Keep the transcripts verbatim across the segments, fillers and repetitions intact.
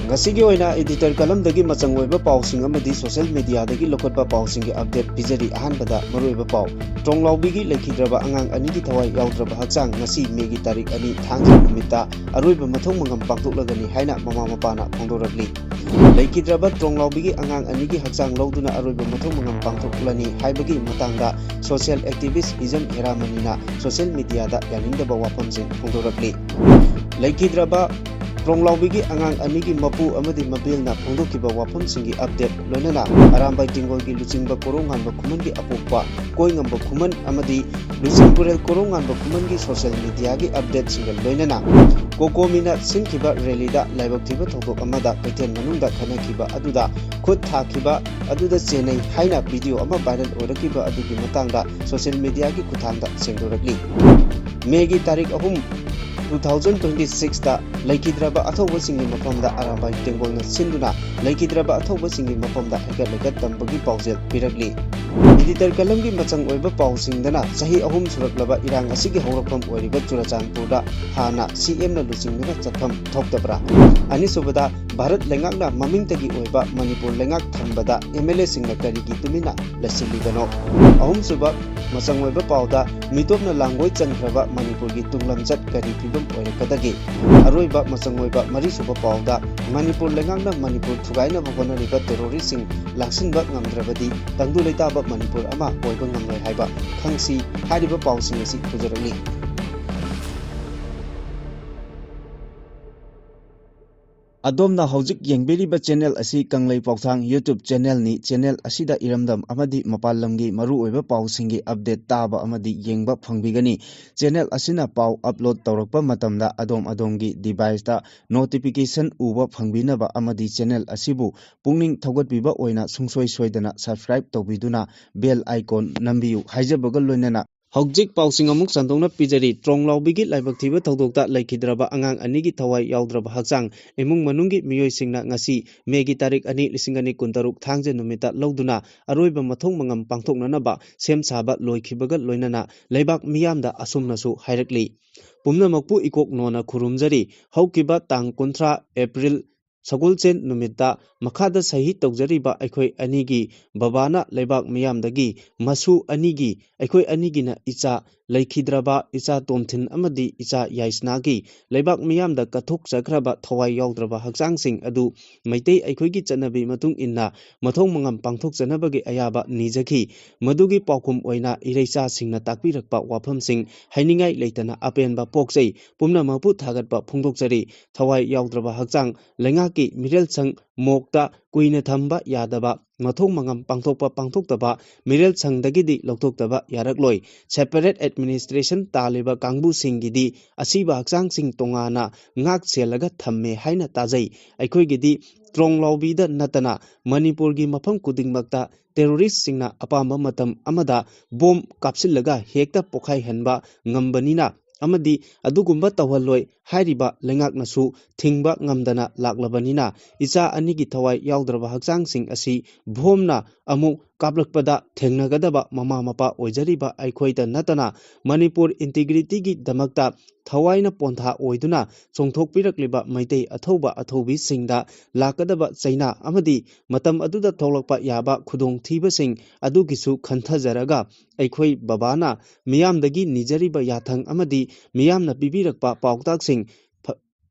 ꯉꯁꯤꯒꯤ ꯑꯣꯏꯅ editor columnꯗꯒꯤ ꯃꯆꯪ ꯑꯣꯏꯕ ꯄꯥꯎꯁꯤꯡ ꯑꯃꯗꯤ social mediaꯗꯒꯤ ꯂꯧꯈꯠꯄ ꯄꯥꯎꯁꯤꯡꯒꯤ update ꯄꯤꯖꯔꯤ꯫ ꯑꯍꯥꯟꯕꯗ ꯃꯔꯨꯑꯣꯏꯕ ꯄꯥꯎ꯫ ꯇ꯭ꯔꯣꯡꯂꯥꯎꯕꯤꯒꯤ ꯂꯩꯈꯤꯗ꯭ꯔꯕ ꯑꯉꯥꯡ ꯑꯅꯤꯒꯤ ꯊꯋꯥꯏ ꯌꯥꯎꯗ꯭ꯔꯕ ꯍꯛꯆꯥꯡ ꯉꯁꯤ ꯃꯦꯒꯤ ꯇꯥꯔꯤꯛ ꯑꯅꯤ ꯊꯥꯡꯖ ꯅꯨꯃꯤꯠꯇ ꯑꯔꯣꯏꯕ ꯃꯊꯧ ꯃꯉꯝ ꯄꯥꯡꯊꯣꯛꯂꯒꯅꯤ ꯍꯥꯏꯅ ꯃꯃꯥ ꯃꯄꯥꯅ ꯐꯣꯡꯗꯣꯔꯛꯂꯤ꯫ ꯂꯩꯈꯤꯗ꯭ꯔꯕ ꯇ꯭ꯔꯣꯡꯂꯥꯎꯕꯤꯒꯤ ꯑꯉꯥꯡ ꯑꯅꯤꯒꯤ ꯍꯛꯆꯥꯡ ꯂꯧꯗꯨꯅ ꯑꯔꯣꯏꯕ ꯃꯊꯧ ꯃꯉꯝ ꯄꯥꯡꯊꯣꯛꯂꯅꯤ ꯍꯥꯏꯕꯒꯤ ꯃꯇꯥꯡꯗ social activist ꯏꯖꯝ ꯍꯦꯔꯥꯃꯅꯤꯅ social mediaꯗ ꯌꯥꯅꯤꯡꯗꯕ ꯋꯥꯐꯝꯁꯤꯡ ꯐꯣꯡꯗꯣꯔꯛꯂꯤ꯫ ꯂꯩꯈꯤꯗ꯭ꯔꯕ ꯇ꯭ꯔꯣꯡꯂꯥꯎꯕꯤꯒꯤ ꯑꯉꯥꯡ ꯑꯅꯤꯒꯤ ꯃꯄꯨ ꯑꯃꯗꯤ ꯃꯕꯦꯜꯅ ꯐꯣꯡꯗꯣꯛꯈꯤꯕ ꯋꯥꯐꯝꯁꯤꯡꯒꯤ update, ꯂꯣꯏꯅꯅ ꯑꯔꯥꯝꯕꯥꯏ ꯇꯦꯡꯒꯣꯜꯒꯤ ꯂꯨꯆꯤꯡꯕ ꯀꯣꯔꯧꯉꯥꯟꯕ ꯈꯨꯃꯟꯒꯤ ꯑꯄꯣꯛꯄ ꯀꯣꯏꯉꯝꯕ ꯈꯨꯃꯟ ꯑꯃꯗꯤ ꯂꯨꯆꯤꯡ ꯄꯨꯔꯦꯜ ꯀꯣꯔꯧꯉꯥꯟꯕ ꯈꯨꯃꯟꯒꯤ social mediaꯒꯤ updateꯁꯤꯡꯒ ꯂꯣꯏꯅꯅ ꯀꯣꯀꯣꯃꯤꯅ ꯁꯤꯟꯈꯤꯕ rallyꯗ ꯂꯥꯏꯕꯛ ꯊꯤꯕ ꯊꯧꯗꯣꯛ ꯑꯃꯗ ꯀꯩꯊꯦꯜ ꯃꯅꯨꯡꯗ ꯈꯠꯅꯈꯤꯕ ꯑꯗꯨꯗ ꯈꯨꯠ ꯊꯥꯈꯤꯕ ꯑꯗꯨꯗ ꯆꯦꯟꯅꯩ ꯍꯥꯏꯅ video ꯑꯃ viral ꯑꯣꯏꯔꯛꯈꯤꯕ ꯑꯗꯨꯒꯤ ꯃꯇꯥꯡꯗ social mediaꯒꯤ ꯈꯨꯠꯊꯥꯡꯗ ꯁꯦꯡꯗꯣꯔꯛꯂꯤ꯫ ꯃꯦꯒꯤ ꯇꯥꯔꯤꯛ ꯑꯍꯨꯝ, two thousand twenty sixꯇ ꯂꯩꯈꯤꯗ꯭ꯔꯕ ꯑꯊꯧꯕꯁꯤꯡꯒꯤ ꯃꯐꯝꯗ ꯑꯔꯥꯝꯕꯥꯏ ꯇꯦꯡꯒꯣꯜꯅ ꯁꯤꯟꯗꯨꯅ ꯂꯩꯈꯤꯗ꯭ꯔꯕ ꯑꯊꯧꯕꯁꯤꯡꯒꯤ ꯃꯐꯝꯗ ꯍꯩꯀꯠ ꯂꯩꯀꯠ ꯇꯝꯕꯒꯤ ꯄꯥꯎꯖꯦꯜ ꯄꯤꯔꯛꯂꯤ꯫ Editor columnꯒꯤ ꯃꯆꯪ ꯑꯣꯏꯕ ꯄꯥꯎꯁꯤꯡꯗꯅ ꯆꯍꯤ ꯑꯍꯨꯝ ꯁꯨꯔꯛꯂꯕ ꯏꯔꯥꯡ ꯑꯁꯤꯒꯤ ꯍꯧꯔꯛꯐꯝ ꯑꯣꯏꯔꯤꯕ ꯆꯨꯔꯆꯥꯟꯄꯨꯔꯗ ꯍꯥꯟꯅ CMꯅ ꯂꯨꯆꯤꯡꯗꯨꯅ ꯆꯠꯐꯝ ꯊꯣꯛꯇꯕ꯭ꯔꯥ? ꯑꯅꯤꯁꯨꯕꯗ, ꯚꯥꯔꯠ ꯂꯩꯉꯥꯛꯅ ꯃꯃꯤꯡꯇꯒꯤ ꯑꯣꯏꯕ ꯃꯅꯤꯄꯨꯔ ꯂꯩꯉꯥꯛ ꯊꯝꯕꯗ MLAꯁꯤꯡꯅ ꯀꯔꯤꯒꯤ ꯇꯨꯃꯤꯟꯅ ꯂꯩꯁꯤꯜꯂꯤꯕꯅꯣ? ꯑꯍꯨꯝꯁꯨꯕ ꯃꯆꯪ ꯑꯣꯏꯕ ꯄꯥꯎꯗ, ꯃꯤꯇꯣꯞꯅ ꯂꯥꯡꯒꯣꯏ ꯆꯟꯈ꯭ꯔꯕ ꯃꯅꯤꯄꯨꯔꯒꯤ ꯇꯨꯡꯂꯝꯆꯠ ꯀꯔꯤ ꯐꯤꯕꯝ ꯑꯣꯏꯔꯛꯀꯗꯒꯦ? ꯑꯔꯣꯏꯕ ꯃꯆꯪ ꯑꯣꯏꯕ ꯃꯔꯤꯁꯨꯕ ꯄꯥꯎꯗ, ꯃꯅꯤꯄꯨꯔ ꯂꯩꯉꯥꯛꯅ ꯃꯅꯤꯄꯨꯔ ꯊꯨꯒꯥꯏꯅꯕ ꯍꯣꯠꯅꯔꯤꯕ terroristꯁꯤꯡ ꯂꯥꯛꯁꯤꯟꯕ ꯉꯝꯗ꯭ꯔꯕꯗꯤ ꯇꯪꯗꯨ ꯂꯩꯇꯥꯕ ꯃꯅꯤꯄꯨꯔ ꯑꯃ ꯑꯣꯏꯕ ꯉꯝꯂꯣꯏ ꯍꯥꯏꯕ ꯈꯪꯁꯤ ꯍꯥꯏꯔꯤꯕ ꯄꯥꯎꯁꯤꯡ ꯑꯁꯤ ꯄꯨꯖꯔꯛꯂꯤ꯫ ꯑꯗꯣꯝꯅ ꯍꯧꯖꯤꯛ ꯌꯦꯡꯕꯤꯔꯤꯕ channel ꯑꯁꯤ ꯀꯪꯂꯩ ꯄꯥꯎꯊꯥꯡ YouTube channelꯅꯤ꯫ Channel ꯑꯁꯤꯗ ꯏꯔꯝꯗꯝ ꯑꯃꯗꯤ ꯃꯄꯥꯟ ꯂꯝꯒꯤ ꯃꯔꯨꯑꯣꯏꯕ ꯄꯥꯎꯁꯤꯡꯒꯤ update ꯇꯥꯕ ꯑꯃꯗꯤ ꯌꯦꯡꯕ ꯐꯪꯕꯤꯒꯅꯤ꯫ Channel ꯑꯁꯤꯅ ꯄꯥꯎ upload ꯇꯧꯔꯛꯄ ꯃꯇꯝꯗ ꯑꯗꯣꯝ ꯑꯗꯣꯝꯒꯤ deviceꯇ notification ꯎꯕ ꯐꯪꯕꯤꯅꯕ ꯑꯃꯗꯤ channel ꯑꯁꯤꯕꯨ ꯄꯨꯛꯅꯤꯡ ꯊꯧꯒꯠꯄꯤꯕ ꯑꯣꯏꯅ ꯁꯨꯡꯁꯣꯏ ꯁꯣꯏꯗꯅ subscribe ꯇꯧꯕꯤꯗꯨꯅ bell icon ꯅꯝꯕꯤꯌꯨ ꯍꯥꯏꯖꯕꯒ ꯂꯣꯏꯅꯅ, ꯍꯧꯖꯤꯛ ꯄꯥꯎꯁꯤꯡ ꯑꯃꯨꯛ ꯁꯟꯗꯣꯛꯅ ꯄꯤꯖꯔꯤ꯫ ꯇ꯭ꯔꯣꯡꯂꯥꯎꯕꯤꯒꯤ ꯂꯥꯏꯕꯛ ꯊꯤꯕ ꯊꯧꯗꯣꯛꯇ ꯂꯩꯈꯤꯗ꯭ꯔꯕ ꯑꯉꯥꯡ ꯑꯅꯤꯒꯤ ꯊꯋꯥꯏ ꯌꯥꯎꯗ꯭ꯔꯕ ꯍꯛꯆꯥꯡ ꯏꯃꯨꯡ ꯃꯅꯨꯡꯒꯤ ꯃꯤꯑꯣꯏꯁꯤꯡꯅ ꯉꯁꯤ ꯃꯦꯒꯤ ꯇꯥꯔꯤꯛ ꯑꯅꯤ, ꯂꯤꯁꯤꯡ ꯑꯅꯤ ꯀꯨꯟꯇꯔꯨꯛ ꯊꯥꯡꯖ ꯅꯨꯃꯤꯠꯇ ꯂꯧꯗꯨꯅ ꯑꯔꯣꯏꯕ ꯃꯊꯧ ꯃꯉꯝ ꯄꯥꯡꯊꯣꯛꯅꯅꯕ ꯁꯦꯝ ꯁꯥꯕ ꯂꯣꯏꯈꯤꯕꯒ ꯂꯣꯏꯅꯅ ꯂꯩꯕꯥꯛ ꯃꯤꯌꯥꯝꯗ ꯑꯁꯨꯝꯅꯁꯨ ꯍꯥꯏꯔꯛꯂꯤ꯫ ꯄꯨꯝꯅꯃꯛꯄꯨ ꯏꯀꯣꯛ ꯅꯣꯟꯅ ꯈꯨꯔꯨꯝꯖꯔꯤ꯫ ꯍꯧꯈꯤꯕ ꯇꯥꯡ ꯀꯨꯟꯊ꯭ꯔꯥ April ꯁꯒꯣꯜꯁꯦꯟ ꯅꯨꯃꯤꯠꯇ ꯃꯈꯥꯗ ꯁꯍꯤ ꯇꯧꯖꯔꯤꯕ ꯑꯩꯈꯣꯏ ꯑꯅꯤꯒꯤ ꯕꯕꯥꯅ ꯂꯩꯕꯥꯛ ꯃꯤꯌꯥꯝꯗꯒꯤ ꯃꯁꯨ ꯑꯅꯤꯒꯤ, ꯑꯩꯈꯣꯏ ꯑꯅꯤꯒꯤꯅ ꯏꯆꯥ ꯂꯩꯈꯤꯗ꯭ꯔꯕ ꯏꯆꯥ ꯇꯣꯝꯊꯤꯟ ꯑꯃꯗꯤ ꯏꯆꯥ ꯌꯥꯏꯁꯅꯥꯒꯤ ꯂꯩꯕꯥꯛ ꯃꯤꯌꯥꯝꯗ ꯀꯠꯊꯣꯛꯆꯈ꯭ꯔꯕ ꯊꯋꯥꯏ ꯌꯥꯎꯗ꯭ꯔꯕ ꯍꯛꯆꯥꯡꯁꯤꯡ ꯑꯗꯨ ꯃꯩꯇꯩ ꯑꯩꯈꯣꯏꯒꯤ ꯆꯠꯅꯕꯤ ꯃꯇꯨꯡ ꯏꯟꯅ ꯃꯊꯧ ꯃꯉꯝ ꯄꯥꯡꯊꯣꯛꯆꯅꯕꯒꯤ ꯑꯌꯥꯕ ꯅꯤꯖꯈꯤ꯫ ꯃꯗꯨꯒꯤ ꯄꯥꯎꯈꯨꯝ ꯑꯣꯏꯅ ꯏꯔꯩꯆꯥꯁꯤꯡꯅ ꯇꯥꯛꯄꯤꯔꯛꯄ ꯋꯥꯐꯝꯁꯤꯡ ꯍꯥꯏꯅꯤꯡꯉꯥꯏ ꯂꯩꯇꯅ ꯑꯄꯦꯟꯕ ꯄꯣꯛꯆꯩ꯫ ꯄꯨꯝꯅꯃꯛꯄꯨ ꯊꯥꯒꯠꯄ ꯐꯣꯡꯗꯣꯛꯆꯔꯤ꯫ ꯊꯋꯥꯏ ꯌꯥꯎꯗ꯭ꯔꯕ ꯍꯛꯆꯥꯡ ꯂꯩꯉꯥꯛꯀꯤ ꯃꯤꯔꯦꯜꯁꯪ ꯃꯣꯛꯇ ꯀꯨꯏꯅ ꯊꯝꯕ ꯌꯥꯗꯕ, ꯃꯊꯧ ꯃꯉꯝ ꯄꯥꯡꯊꯣꯛꯄ ꯄꯥꯡꯊꯣꯛꯇꯕ ꯃꯤꯔꯦꯜꯁꯪꯗꯒꯤꯗꯤ ꯂꯧꯊꯣꯛꯇꯕ ꯌꯥꯔꯛꯂꯣꯏ꯫ Separate administration ꯇꯥꯜꯂꯤꯕ ꯀꯥꯡꯕꯨꯁꯤꯡꯒꯤꯗꯤ ꯑꯁꯤꯕ ꯍꯛꯆꯥꯡꯁꯤꯡ ꯇꯣꯉꯥꯟꯅ ꯉꯥꯛ ꯁꯦꯜꯂꯒ ꯊꯝꯃꯦ ꯍꯥꯏꯅ ꯇꯥꯖꯩ꯫ ꯑꯩꯈꯣꯏꯒꯤꯗꯤ ꯇ꯭ꯔꯣꯡꯂꯥꯎꯕꯤꯗ ꯅꯠꯇꯅ ꯃꯅꯤꯄꯨꯔꯒꯤ ꯃꯐꯝ ꯈꯨꯗꯤꯡꯃꯛꯇ terroristꯁꯤꯡꯅ ꯑꯄꯥꯝꯕ ꯃꯇꯝ ꯑꯃꯗ ꯕꯣꯝ ꯀꯥꯞꯁꯤꯜꯂꯒ ꯍꯦꯛꯇ ꯄꯣꯈꯥꯏꯍꯟꯕ ꯉꯝꯕꯅꯤꯅ ꯑꯃꯗꯤ ꯑꯗꯨꯒꯨꯝꯕ ꯇꯧꯍꯜꯂꯣꯏ ꯍꯥꯏꯔꯤꯕ ꯂꯩꯉꯥꯛꯅꯁꯨ ꯊꯤꯡꯕ ꯉꯝꯗꯅ ꯂꯥꯛꯂꯕꯅꯤꯅ, ꯏꯆꯥ ꯑꯅꯤꯒꯤ ꯊꯋꯥꯏ ꯌꯥꯎꯗ꯭ꯔꯕ ꯍꯛꯆꯥꯡꯁꯤꯡ ꯑꯁꯤ ꯕꯣꯝꯅ ꯑꯃꯨꯛ ꯀꯥꯞꯂꯛꯄꯗ ꯊꯦꯡꯅꯒꯗꯕ ꯃꯃꯥ ꯃꯄꯥ ꯑꯣꯏꯖꯔꯤꯕ ꯑꯩꯈꯣꯏꯗ ꯅꯠꯇꯅ ꯃꯅꯤꯄꯨꯔ integrityꯒꯤꯗꯃꯛꯇ ꯊꯋꯥꯏꯅ ꯄꯣꯟꯊꯥ ꯑꯣꯏꯗꯨꯅ ꯆꯣꯡꯊꯣꯛꯄꯤꯔꯛꯂꯤꯕ ꯃꯩꯇꯩ ꯑꯊꯧꯕ ꯑꯊꯧꯕꯤꯁꯤꯡꯗ ꯂꯥꯛꯀꯗꯕ ꯆꯩꯅꯥ ꯑꯃꯗꯤ ꯃꯇꯝ ꯑꯗꯨꯗ ꯊꯣꯛꯂꯛꯄ ꯌꯥꯕ ꯈꯨꯗꯣꯡꯊꯤꯕꯁꯤꯡ ꯑꯗꯨꯒꯤꯁꯨ ꯈꯟꯊꯖꯔꯒ ꯑꯩꯈꯣꯏ ꯕꯕꯥꯅ ꯃꯤꯌꯥꯝꯗꯒꯤ ꯅꯤꯖꯔꯤꯕ ꯌꯥꯊꯪ ꯑꯃꯗꯤ ꯃꯤꯌꯥꯝꯅ ꯄꯤꯕꯤꯔꯛꯄ ꯄꯥꯎꯇꯥꯛꯁꯤꯡ ꯐ-,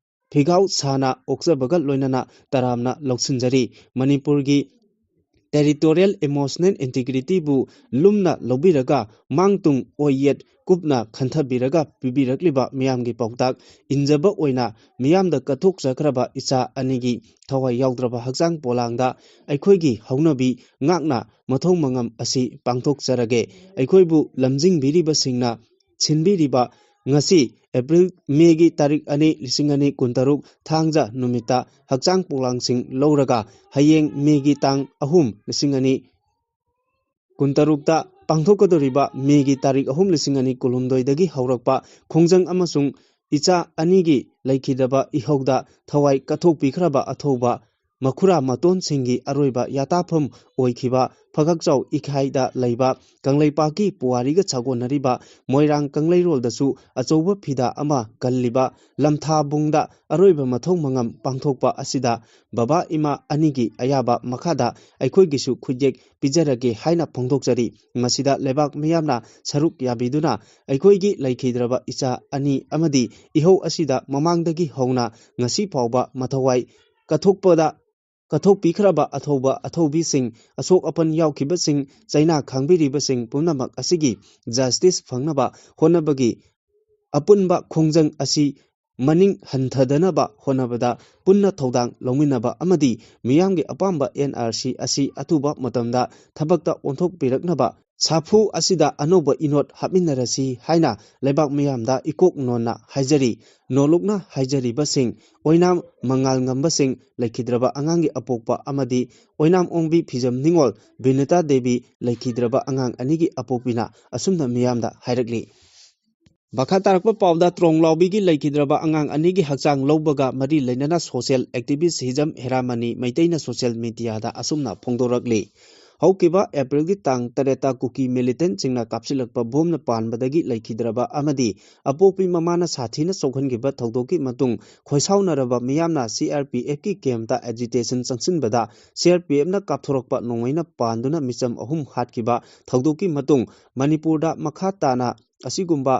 ꯐꯤꯒꯥꯎ ꯁꯥꯅ ꯑꯣꯛꯆꯕꯒ ꯂꯣꯏꯅꯅ ꯇꯔꯥꯝꯅ ꯂꯧꯁꯤꯟꯖꯔꯤ꯫ ꯃꯅꯤꯄꯨꯔꯒꯤ territorial emotional integrityꯕꯨ ꯂꯨꯝꯅ ꯂꯧꯕꯤꯔꯒ ꯃꯥꯡ ꯇꯨꯡ ꯑꯣꯏ ꯌꯦꯠ ꯀꯨꯞꯅ ꯈꯟꯊꯕꯤꯔꯒ ꯄꯤꯕꯤꯔꯛꯂꯤꯕ ꯃꯤꯌꯥꯝꯒꯤ ꯄꯥꯎꯇꯥꯛ ꯏꯟꯖꯕ ꯑꯣꯏꯅ ꯃꯤꯌꯥꯝꯗ ꯀꯠꯊꯣꯛꯆꯈ꯭ꯔꯕ ꯏꯆꯥ ꯑꯅꯤꯒꯤ ꯊꯋꯥꯏ ꯌꯥꯎꯗ꯭ꯔꯕ ꯍꯛꯆꯥꯡ ꯄꯣꯂꯥꯡꯗ ꯑꯩꯈꯣꯏꯒꯤ ꯍꯧꯅꯕꯤ ꯉꯥꯛꯅ ꯃꯊꯧ ꯃꯉꯝ ꯑꯁꯤ ꯄꯥꯡꯊꯣꯛꯆꯔꯒꯦ꯫ ꯑꯩꯈꯣꯏꯕꯨ ꯂꯝꯖꯤꯡꯕꯤꯔꯤꯕꯁꯤꯡꯅ ꯁꯤꯟꯕꯤꯔꯤꯕ ꯉꯁꯤ ꯑꯦꯄ꯭ꯔꯤꯜ, ꯃꯦꯒꯤ ꯇꯥꯔꯤꯛ ꯑꯅꯤ, ꯂꯤꯁꯤꯡ ꯑꯅꯤ ꯀꯨꯟꯇꯔꯨꯛ, ꯊꯥꯡꯖ ꯅꯨꯃꯤꯠꯇ ꯍꯛꯆꯥꯡ ꯄꯣꯂꯥꯡꯁꯤꯡ ꯂꯧꯔꯒ ꯍꯌꯦꯡ ꯃꯦꯒꯤ ꯇꯥꯡ ꯑꯍꯨꯝ, ꯂꯤꯁꯤꯡ ꯑꯅꯤ ꯀꯨꯟꯇꯔꯨꯛꯇ ꯄꯥꯡꯊꯣꯛꯀꯗꯧꯔꯤꯕ ꯃꯦꯒꯤ ꯇꯥꯔꯤꯛ ꯑꯍꯨꯝ, ꯂꯤꯁꯤꯡ ꯑꯅꯤ ꯀꯨꯟꯍꯨꯝꯗꯣꯏꯗꯒꯤ ꯍꯧꯔꯛꯄ ꯈꯣꯡꯖꯪ ꯑꯃꯁꯨꯡ ꯏꯆꯥ ꯑꯅꯤꯒꯤ ꯂꯩꯈꯤꯗꯕ ꯏꯍꯧꯗ ꯊꯋꯥꯏ ꯀꯠꯊꯣꯛꯄꯤꯈ꯭ꯔꯕ ꯑꯊꯧꯕ ꯃꯈꯨꯔꯥ ꯃꯇꯣꯟꯁꯤꯡꯒꯤ ꯑꯔꯣꯏꯕ ꯌꯥꯇꯥꯐꯝ ꯑꯣꯏꯈꯤꯕ ꯐꯒꯛꯆꯥꯎ ꯏꯈꯥꯏꯗ ꯂꯩꯕ ꯀꯪꯂꯩꯄꯥꯛꯀꯤ ꯄꯨꯋꯥꯔꯤꯒ ꯁꯥꯒꯣꯟꯅꯔꯤꯕ ꯃꯣꯏꯔꯥꯡ ꯀꯪꯂꯩꯔꯣꯜꯗꯁꯨ ꯑꯆꯧꯕ ꯐꯤꯗꯥ ꯑꯃ ꯀꯜꯂꯤꯕ ꯂꯝꯊꯥꯕꯨꯡꯗ ꯑꯔꯣꯏꯕ ꯃꯊꯧ ꯃꯉꯝ ꯄꯥꯡꯊꯣꯛꯄ ꯑꯁꯤꯗ ꯕꯕꯥ ꯏꯃꯥ ꯑꯅꯤꯒꯤ ꯑꯌꯥꯕ ꯃꯈꯥꯗ ꯑꯩꯈꯣꯏꯒꯤꯁꯨ ꯈꯨꯠꯌꯦꯛ ꯄꯤꯖꯔꯒꯦ ꯍꯥꯏꯅ ꯐꯣꯡꯗꯣꯛꯆꯔꯤ꯫ ꯃꯁꯤꯗ ꯂꯩꯕꯥꯛ ꯃꯤꯌꯥꯝꯅ ꯁꯔꯨꯛ ꯌꯥꯕꯤꯗꯨꯅ ꯑꯩꯈꯣꯏꯒꯤ ꯂꯩꯈꯤꯗ꯭ꯔꯕ ꯏꯆꯥ ꯑꯅꯤ ꯑꯃꯗꯤ ꯏꯍꯧ ꯑꯁꯤꯗ ꯃꯃꯥꯡꯗꯒꯤ ꯍꯧꯅ ꯉꯁꯤ ꯐꯥꯎꯕ ꯃꯊꯧꯋꯥꯏ ꯀꯠꯊꯣꯛꯄꯗ ꯀꯠꯊꯣꯛꯄꯤꯈ꯭ꯔꯕ ꯑꯊꯧꯕ ꯑꯊꯧꯕꯤꯁꯤꯡ, ꯑꯁꯣꯛ ꯑꯄꯟ ꯌꯥꯎꯈꯤꯕꯁꯤꯡ, ꯆꯩꯅꯥ ꯈꯥꯡꯕꯤꯔꯤꯕꯁꯤꯡ ꯄꯨꯝꯅꯃꯛ ꯑꯁꯤꯒꯤ ꯖꯁꯇꯤꯁ ꯐꯪꯅꯕ ꯍꯣꯠꯅꯕꯒꯤ ꯑꯄꯨꯟꯕ ꯈꯣꯡꯖꯪ ꯑꯁꯤ ꯃꯅꯤꯡ ꯍꯟꯊꯗꯅꯕ ꯍꯣꯠꯅꯕꯗ ꯄꯨꯟꯅ ꯊꯧꯗꯥꯡ ꯂꯧꯃꯤꯟꯅꯕ ꯑꯃꯗꯤ ꯃꯤꯌꯥꯝꯒꯤ ꯑꯄꯥꯝꯕ ꯑꯦꯟ ꯑꯥꯔ ꯁꯤ ꯑꯁꯤ ꯑꯊꯨꯕ ꯃꯇꯝꯗ ꯊꯕꯛꯇ ꯑꯣꯟꯊꯣꯛꯄꯤꯔꯛꯅꯕ ꯁꯥꯐꯨ ꯑꯁꯤꯗ ꯑꯅꯧꯕ ꯏꯅꯣꯠ ꯍꯥꯞꯃꯤꯟꯅꯔꯁꯤ ꯍꯥꯏꯅ ꯂꯩꯕꯥꯛ ꯃꯤꯌꯥꯝꯗ ꯏꯀꯣꯛ ꯅꯣꯟꯅ ꯍꯥꯏꯖꯔꯤ꯫ ꯅꯣꯂꯨꯛꯅ ꯍꯥꯏꯖꯔꯤꯕꯁꯤꯡ ꯑꯣꯏꯅꯥꯝ ꯃꯉꯥꯜ ꯉꯝꯕꯁꯤꯡ ꯂꯩꯈꯤꯗ꯭ꯔꯕ ꯑꯉꯥꯡꯒꯤ ꯑꯄꯣꯛꯄ ꯑꯃꯗꯤ ꯑꯣꯏꯅꯥꯝ ꯑꯣꯡꯕꯤ ꯐꯤꯖꯝ ꯅꯤꯉꯣꯜ ꯕꯤꯅꯤꯇꯥ ꯗꯦꯕꯤ ꯂꯩꯈꯤꯗ꯭ꯔꯕ ꯑꯉꯥꯡ ꯑꯅꯤꯒꯤ ꯑꯄꯣꯛꯄꯤꯅ ꯑꯁꯨꯝꯅ ꯃꯤꯌꯥꯝꯗ ꯍꯥꯏꯔꯛꯂꯤ꯫ ꯃꯈꯥ ꯇꯥꯔꯛꯄ ꯄꯥꯎꯗ ꯇ꯭ꯔꯣꯡꯂꯥꯎꯕꯤꯒꯤ ꯂꯩꯈꯤꯗ꯭ꯔꯕ ꯑꯉꯥꯡ ꯑꯅꯤꯒꯤ ꯍꯛꯆꯥꯡ ꯂꯧꯕꯒ ꯃꯔꯤ ꯂꯩꯅꯅ ꯁꯣꯁꯤꯌꯦꯜ ꯑꯦꯛꯇꯤꯚꯤꯁ ꯍꯤꯖꯝ ꯍꯦꯔꯥꯃꯅꯤ ꯃꯩꯇꯩꯅ ꯁꯣꯁꯤꯌꯦꯜ ꯃꯤꯗꯤꯌꯥꯗ ꯑꯁꯨꯝꯅ ꯐꯣꯡꯗꯣꯔꯛꯂꯤ꯫ ꯍꯧꯈꯤꯕ ꯑꯦꯄ꯭ꯔꯤꯜꯒꯤ ꯇꯥꯡ ꯇꯔꯦꯠꯇ ꯀꯨꯀꯤ ꯃꯤꯂꯤꯇꯦꯟꯠꯁꯤꯡꯅ ꯀꯥꯞꯁꯤꯜꯂꯛꯄ ꯕꯣꯝꯅ ꯄꯥꯟꯕꯗꯒꯤ ꯂꯩꯈꯤꯗ꯭ꯔꯕ ꯑꯃꯗꯤ ꯑꯄꯣꯛꯄꯤ ꯃꯃꯥꯅ ꯁꯥꯊꯤꯅ ꯁꯣꯛꯍꯟꯈꯤꯕ ꯊꯧꯗꯣꯛꯀꯤ ꯃꯇꯨꯡ ꯈꯣꯏꯁꯥꯎꯅꯔꯕ ꯃꯤꯌꯥꯝꯅ C R P ꯑꯦꯐꯀꯤ ꯀꯦꯝꯞꯇ ꯑꯦꯖꯤꯇꯦꯁꯟ ꯆꯪꯁꯤꯟꯕꯗ C R P ꯑꯦꯐꯅ ꯀꯥꯞꯊꯣꯔꯛꯄ ꯅꯣꯡꯃꯩꯅ ꯄꯥꯟꯗꯨꯅ ꯃꯤꯆꯝ ꯑꯍꯨꯝ ꯍꯥꯠꯈꯤꯕ ꯊꯧꯗꯣꯛꯀꯤ ꯃꯇꯨꯡ ꯃꯅꯤꯄꯨꯔꯗ ꯃꯈꯥ ꯇꯥꯅ ꯑꯁꯤꯒꯨꯝꯕ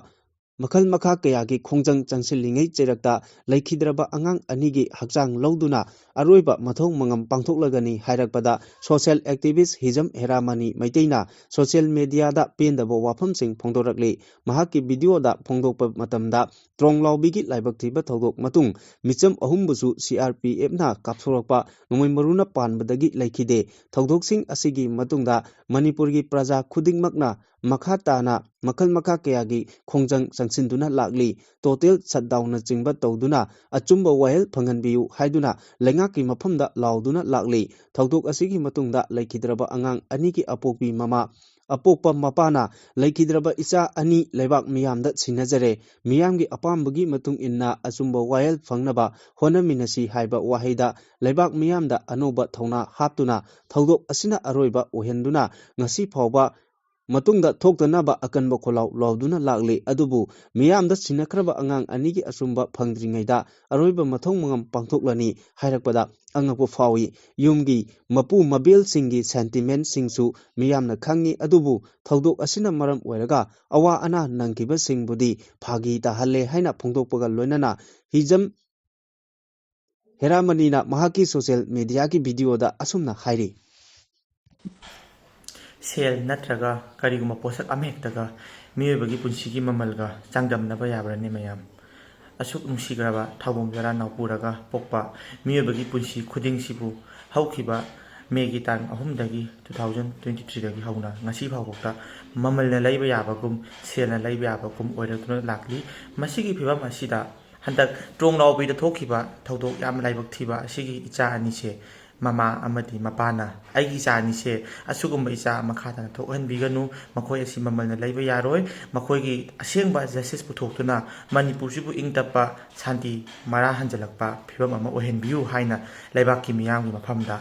ꯃꯈꯜ ꯃꯈꯥ ꯀꯌꯥꯒꯤ ꯈꯣꯡꯖꯪ ꯆꯪꯁꯤꯜꯂꯤꯉꯩ ꯆꯩꯔꯛꯇ ꯂꯩꯈꯤꯗ꯭ꯔꯕ ꯑꯉꯥꯡ ꯑꯅꯤꯒꯤ ꯍꯛꯆꯥꯡ ꯂꯧꯗꯨꯅ ꯑꯔꯣꯏꯕ ꯃꯊꯧ ꯃꯉꯝ ꯄꯥꯡꯊꯣꯛꯂꯒꯅꯤ ꯍꯥꯏꯔꯛꯄꯗ ꯁꯣꯁꯤꯌꯦꯜ ꯑꯦꯛꯇꯤꯚꯤꯁ ꯍꯤꯖꯝ ꯍꯦꯔꯥꯃꯅꯤ ꯃꯩꯇꯩꯅ ꯁꯣꯁꯤꯌꯦꯜ ꯃꯦꯗꯤꯌꯥꯗ ꯄꯦꯟꯗꯕ ꯋꯥꯐꯝꯁꯤꯡ ꯐꯣꯡꯗꯣꯔꯛꯂꯤ꯫ ꯃꯍꯥꯛꯀꯤ ꯚꯤꯗꯤꯑꯣꯗ ꯐꯣꯡꯗꯣꯛꯄ ꯃꯇꯝꯗ ꯇ꯭ꯔꯣꯡꯂꯥꯎꯕꯤꯒꯤ ꯂꯥꯏꯕꯛ ꯊꯤꯕ ꯊꯧꯗꯣꯛ ꯃꯇꯨꯡ ꯃꯤꯆꯝ ꯑꯍꯨꯝꯕꯨꯁꯨ ꯁꯤ ꯑꯥꯔ ꯄꯤ ꯑꯦꯐꯅ ꯀꯥꯞꯊꯣꯔꯛꯄ ꯅꯣꯡꯃꯩ ꯃꯔꯨꯅ ꯄꯥꯟꯕꯗꯒꯤ ꯂꯩꯈꯤꯗꯦ꯫ ꯊꯧꯗꯣꯛꯁꯤꯡ ꯑꯁꯤꯒꯤ ꯃꯇꯨꯡꯗ ꯃꯅꯤꯄꯨꯔꯒꯤ ꯄ꯭ꯔꯖꯥ ꯈꯨꯗꯤꯡꯃꯛꯅ ꯃꯈꯥ ꯇꯥꯅ ꯃꯈꯜ ꯃꯈꯥ ꯀꯌꯥꯒꯤ ꯈꯣꯡꯖꯪ ꯆꯪꯁꯤꯟꯗꯨꯅ ꯂꯥꯛꯂꯤ꯫ ꯇꯣꯇꯦꯜ ꯁꯠꯗꯥꯎꯟꯅꯆꯤꯡꯕ ꯇꯧꯗꯨꯅ ꯑꯆꯨꯝꯕ ꯋꯥꯌꯦꯜ ꯐꯪꯍꯟꯕꯤꯌꯨ ꯍꯥꯏꯗꯨꯅ ꯂꯩꯉꯥꯛꯀꯤ ꯃꯐꯝꯗ ꯂꯥꯎꯗꯨꯅ ꯂꯥꯛꯂꯤ꯫ ꯊꯧꯗꯣꯛ ꯑꯁꯤꯒꯤ ꯃꯇꯨꯡꯗ ꯂꯩꯈꯤꯗ꯭ꯔꯕ ꯑꯉꯥꯡ ꯑꯅꯤꯒꯤ ꯑꯄꯣꯛꯄꯤ ꯃꯃꯥ ꯑꯄꯣꯛꯄ ꯃꯄꯥꯅ ꯂꯩꯈꯤꯗ꯭ꯔꯕ ꯏꯆꯥ ꯑꯅꯤ ꯂꯩꯕꯥꯛ ꯃꯤꯌꯥꯝꯗ ꯁꯤꯟꯅꯖꯔꯦ꯫ ꯃꯤꯌꯥꯝꯒꯤ ꯑꯄꯥꯝꯕꯒꯤ ꯃꯇꯨꯡ ꯏꯟꯅ ꯑꯆꯨꯝꯕ ꯋꯥꯌꯦꯜ ꯐꯪꯅꯕ ꯍꯣꯠꯅꯃꯤꯟꯅꯁꯤ ꯍꯥꯏꯕ ꯋꯥꯍꯩꯗ ꯂꯩꯕꯥꯛ ꯃꯤꯌꯥꯝꯗ ꯑꯅꯧꯕ ꯊꯧꯅꯥ ꯍꯥꯞꯇꯨꯅ ꯊꯧꯗꯣꯛ ꯑꯁꯤꯅ ꯑꯔꯣꯏꯕ ꯑꯣꯏꯍꯟꯗꯨꯅ ꯉꯁꯤ ꯐꯥꯎꯕ ꯃꯇꯨꯡꯗ ꯊꯣꯛꯇꯅꯕ ꯑꯀꯟꯕ ꯈꯣꯜꯂꯥꯎ ꯂꯥꯎꯗꯨꯅ ꯂꯥꯛꯂꯤ꯫ ꯑꯗꯨꯕꯨ ꯃꯤꯌꯥꯝꯗ ꯁꯤꯟꯅꯈ꯭ꯔꯕ ꯑꯉꯥꯡ ꯑꯅꯤꯒꯤ ꯑꯆꯨꯝꯕ ꯐꯪꯗ꯭ꯔꯤꯉꯩꯗ ꯑꯔꯣꯏꯕ ꯃꯊꯧ ꯃꯉꯝ ꯄꯥꯡꯊꯣꯛꯂꯅꯤ ꯍꯥꯏꯔꯛꯄꯗ ꯑꯉꯛꯄ ꯐꯥꯎꯏ꯫ ꯌꯨꯝꯒꯤ ꯃꯄꯨ ꯃꯕꯦꯜꯁꯤꯡꯒꯤ ꯁꯦꯟꯇꯤꯃꯦꯟꯁꯤꯡꯁꯨ ꯃꯤꯌꯥꯝꯅ ꯈꯪꯉꯤ꯫ ꯑꯗꯨꯕꯨ ꯊꯧꯗꯣꯛ ꯑꯁꯤꯅ ꯃꯔꯝ ꯑꯣꯏꯔꯒ ꯑꯋꯥ ꯑꯅꯥ ꯅꯪꯈꯤꯕꯁꯤꯡꯕꯨꯗꯤ ꯐꯥꯒꯤ ꯇꯥꯍꯜꯂꯦ ꯍꯥꯏꯅ ꯐꯣꯡꯗꯣꯛꯄꯒ ꯂꯣꯏꯅꯅ ꯍꯤꯖꯝ ꯍꯦꯔꯥꯃꯅꯤꯅ ꯃꯍꯥꯛꯀꯤ ꯁꯣꯁꯤꯌꯦꯜ ꯃꯤꯗꯤꯌꯥꯒꯤ ꯚꯤꯗꯤꯑꯣꯗ ꯑꯁꯨꯝꯅ ꯍꯥꯏꯔꯤ꯫ ꯁꯦꯜ ꯅꯠꯇ꯭ꯔꯒ ꯀꯔꯤꯒꯨꯝꯕ ꯄꯣꯠꯁꯛ ꯑꯃꯍꯦꯛꯇꯒ ꯃꯤꯑꯣꯏꯕꯒꯤ ꯄꯨꯟꯁꯤꯒꯤ ꯃꯃꯜꯒ ꯆꯥꯡꯗꯝꯅꯕ ꯌꯥꯕ꯭ꯔꯅꯦ ꯃꯌꯥꯝ? ꯑꯁꯨꯛ ꯅꯨꯡꯁꯤꯈ꯭ꯔꯕ ꯊꯧꯕꯝ ꯖꯔꯥ ꯅꯥꯎꯄꯨꯔꯒ ꯄꯣꯛꯄ ꯃꯤꯑꯣꯏꯕꯒꯤ ꯄꯨꯟꯁꯤ ꯈꯨꯗꯤꯡꯁꯤꯕꯨ ꯍꯧꯈꯤꯕ ꯃꯦꯒꯤ ꯇꯥꯡ ꯑꯍꯨꯝꯗꯒꯤ two thousand twenty threeꯗꯒꯤ ꯍꯧꯅ ꯉꯁꯤ ꯐꯥꯎꯕꯗ ꯃꯃꯜꯅ ꯂꯩꯕ ꯌꯥꯕꯒꯨꯝ ꯁꯦꯜꯅ ꯂꯩꯕ ꯌꯥꯕꯒꯨꯝ ꯑꯣꯏꯔꯛꯇꯨꯅ ꯂꯥꯛꯂꯤ꯫ ꯃꯁꯤꯒꯤ ꯐꯤꯕꯝ ꯑꯁꯤꯗ ꯍꯟꯗꯛ ꯇ꯭ꯔꯣꯡꯂꯥꯎꯕꯤꯗ ꯊꯣꯛꯈꯤꯕ ꯊꯧꯗꯣꯛ ꯌꯥꯝ ꯂꯥꯏꯕꯛ ꯊꯤꯕ ꯑꯁꯤꯒꯤ ꯏꯆꯥ ꯑꯅꯤꯁꯦ ꯃꯃꯥ ꯑꯃꯗꯤ ꯃꯄꯥꯅ ꯑꯩꯒꯤ ꯏꯆꯥ ꯑꯅꯤꯁꯦ ꯑꯁꯤꯒꯨꯝꯕ ꯏꯆꯥ ꯃꯈꯥ ꯇꯥꯅ ꯊꯣꯛꯍꯟꯕꯤꯒꯅꯨ, ꯃꯈꯣꯏ ꯑꯁꯤ ꯃꯃꯜꯅ ꯂꯩꯕ ꯌꯥꯔꯣꯏ, ꯃꯈꯣꯏꯒꯤ ꯑꯁꯦꯡꯕ ꯖꯁꯇꯤꯁ ꯄꯨꯊꯣꯛꯇꯨꯅ ꯃꯅꯤꯄꯨꯔꯁꯤꯕꯨ ꯏꯪ ꯇꯞꯄ ꯁꯥꯟꯇꯤ ꯃꯔꯥ ꯍꯟꯖꯤꯜꯂꯛꯄ ꯐꯤꯕꯝ ꯑꯃ ꯑꯣꯏꯍꯟꯕꯤꯌꯨ ꯍꯥꯏꯅ ꯂꯩꯕꯥꯛꯀꯤ ꯃꯤꯌꯥꯝꯒꯤ ꯃꯐꯝꯗ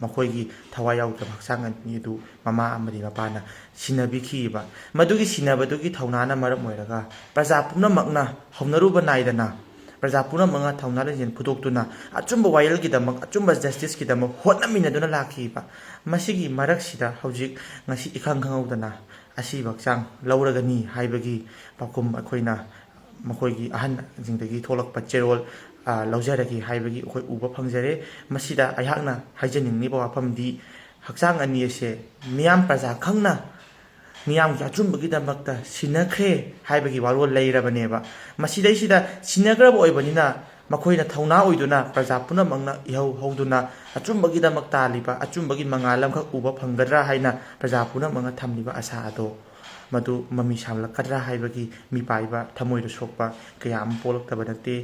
ꯃꯈꯣꯏꯒꯤ ꯊꯋꯥꯏ ꯌꯥꯎꯗ꯭ꯔꯕ ꯍꯛꯆꯥꯡ ꯑꯅꯤ ꯑꯗꯨ ꯃꯃꯥ ꯑꯃꯗꯤ ꯃꯄꯥꯅ ꯁꯤꯟꯅꯕꯤꯈꯤꯕ꯫ ꯃꯗꯨꯒꯤ ꯁꯤꯟꯅꯕꯗꯨꯒꯤ ꯊꯧꯅꯥꯅ ꯃꯔꯝ ꯑꯣꯏꯔꯒ ꯄ꯭ꯔꯖꯥ ꯄꯨꯝꯅꯃꯛꯅ ꯍꯧꯅꯔꯨꯕ ꯅꯥꯏꯗꯅ ꯄ꯭ꯔꯖꯥ ꯄꯨꯝꯅꯃꯛꯅ ꯊꯧꯅꯥ ꯂꯤꯡꯖꯦꯜ ꯐꯨꯗꯣꯛꯇꯨꯅ ꯑꯆꯨꯝꯕ ꯋꯥꯌꯦꯜꯒꯤꯗꯃꯛ, ꯑꯆꯨꯝꯕ ꯖꯁꯇꯤꯁꯀꯤꯗꯃꯛ ꯍꯣꯠꯅꯃꯤꯟꯅꯗꯨꯅ ꯂꯥꯛꯈꯤꯕ꯫ ꯃꯁꯤꯒꯤ ꯃꯔꯛꯁꯤꯗ ꯍꯧꯖꯤꯛ ꯉꯁꯤ ꯏꯈꯪ ꯈꯪꯍꯧꯗꯅ ꯑꯁꯤꯕ ꯍꯛꯆꯥꯡ ꯂꯧꯔꯒꯅꯤ ꯍꯥꯏꯕꯒꯤ ꯄꯥꯎꯈꯨꯝ ꯑꯩꯈꯣꯏꯅ ꯃꯈꯣꯏꯒꯤ ꯑꯍꯟꯁꯤꯡꯗꯒꯤ ꯊꯣꯛꯂꯛꯄ ꯆꯦꯔꯣꯜ, ꯑ, ꯂꯧꯖꯔꯒꯦ ꯍꯥꯏꯕꯒꯤ ꯑꯩꯈꯣꯏ ꯎꯕ ꯐꯪꯖꯔꯦ꯫ ꯃꯁꯤꯗ ꯑꯩꯍꯥꯛꯅ ꯍꯥꯏꯖꯅꯤꯡꯂꯤꯕ ꯋꯥꯐꯝꯗꯤ ꯍꯛꯆꯥꯡ ꯑꯅꯤ ꯑꯁꯦ ꯃꯤꯌꯥꯝ ꯄ꯭ꯔꯖꯥ ꯈꯪꯅ ꯃꯤꯌꯥꯝꯒꯤ ꯑꯆꯨꯝꯕꯒꯤꯗꯃꯛꯇ ꯁꯤꯟꯅꯈ꯭ꯔꯦ ꯍꯥꯏꯕꯒꯤ ꯋꯥꯔꯣꯜ ꯂꯩꯔꯕꯅꯦꯕ꯫ ꯃꯁꯤꯗꯩꯁꯤꯗ ꯁꯤꯟꯅꯈ꯭ꯔꯕ ꯑꯣꯏꯕꯅꯤꯅ ꯃꯈꯣꯏꯅ ꯊꯧꯅꯥ ꯑꯣꯏꯗꯨꯅ ꯄ꯭ꯔꯖꯥ ꯄꯨꯝꯅꯃꯛꯅ ꯏꯍꯧ ꯍꯧꯗꯨꯅ ꯑꯆꯨꯝꯕꯒꯤꯗꯃꯛ ꯇꯥꯜꯂꯤꯕ ꯑꯆꯨꯝꯕꯒꯤ ꯃꯉꯥꯜ ꯑꯃꯈꯛ ꯎꯕ ꯐꯪꯒꯗ꯭ꯔꯥ ꯍꯥꯏꯅ ꯄ꯭ꯔꯖꯥ ꯄꯨꯝꯅꯃꯛꯅ ꯊꯝꯂꯤꯕ ꯑꯁꯥ ꯑꯗꯣ ꯃꯗꯨ ꯃꯃꯤ ꯁꯥꯝꯂꯛꯀꯗ꯭ꯔꯥ ꯍꯥꯏꯕꯒꯤ ꯃꯤꯄꯥꯏꯕ ꯊꯃꯣꯏꯗ ꯁꯣꯛꯄ ꯀꯌꯥ ꯑꯃ ꯄꯣꯛꯂꯛꯇꯕ ꯅꯠꯇꯦ꯫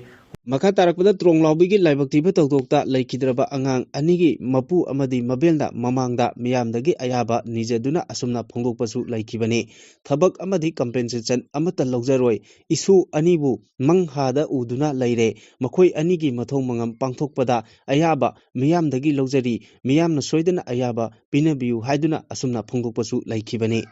ꯃꯈꯥ ꯇꯥꯔꯛꯄꯗ ꯇ꯭ꯔꯣꯡꯂꯥꯎꯕꯤꯒꯤ ꯂꯥꯏꯕꯛ ꯊꯤꯕ ꯊꯧꯗꯣꯛꯇ ꯂꯩꯈꯤꯗ꯭ꯔꯕ ꯑꯉꯥꯡ ꯑꯅꯤꯒꯤ ꯃꯄꯨ ꯑꯃꯗꯤ ꯃꯕꯦꯜꯅ ꯃꯃꯥꯡꯗ ꯃꯤꯌꯥꯝꯗꯒꯤ ꯑꯌꯥꯕ ꯅꯤꯖꯗꯨꯅ ꯑꯁꯨꯝꯅ ꯐꯣꯡꯗꯣꯛꯄꯁꯨ ꯂꯩꯈꯤꯕꯅꯤ꯫ ꯊꯕꯛ ꯑꯃꯗꯤ compensation ꯑꯃꯠꯇ ꯂꯧꯖꯔꯣꯏ꯫ ꯏꯁꯨ ꯑꯅꯤꯕꯨ ꯃꯪꯍꯥꯗ ꯎꯗꯨꯅ ꯂꯩꯔꯦ꯫ ꯃꯈꯣꯏ ꯑꯅꯤꯒꯤ ꯃꯊꯧ ꯃꯉꯝ ꯄꯥꯡꯊꯣꯛꯄꯗ ꯑꯌꯥꯕ ꯃꯤꯌꯥꯝꯗꯒꯤ ꯂꯧꯖꯔꯤ꯫ ꯃꯤꯌꯥꯝꯅ ꯁꯣꯏꯗꯅ ꯑꯌꯥꯕ ꯄꯤꯅꯕꯤꯌꯨ ꯍꯥꯏꯗꯨꯅ ꯑꯁꯨꯝꯅ ꯐꯣꯡꯗꯣꯛꯄꯁꯨ ꯂꯩꯈꯤꯕꯅꯤ꯫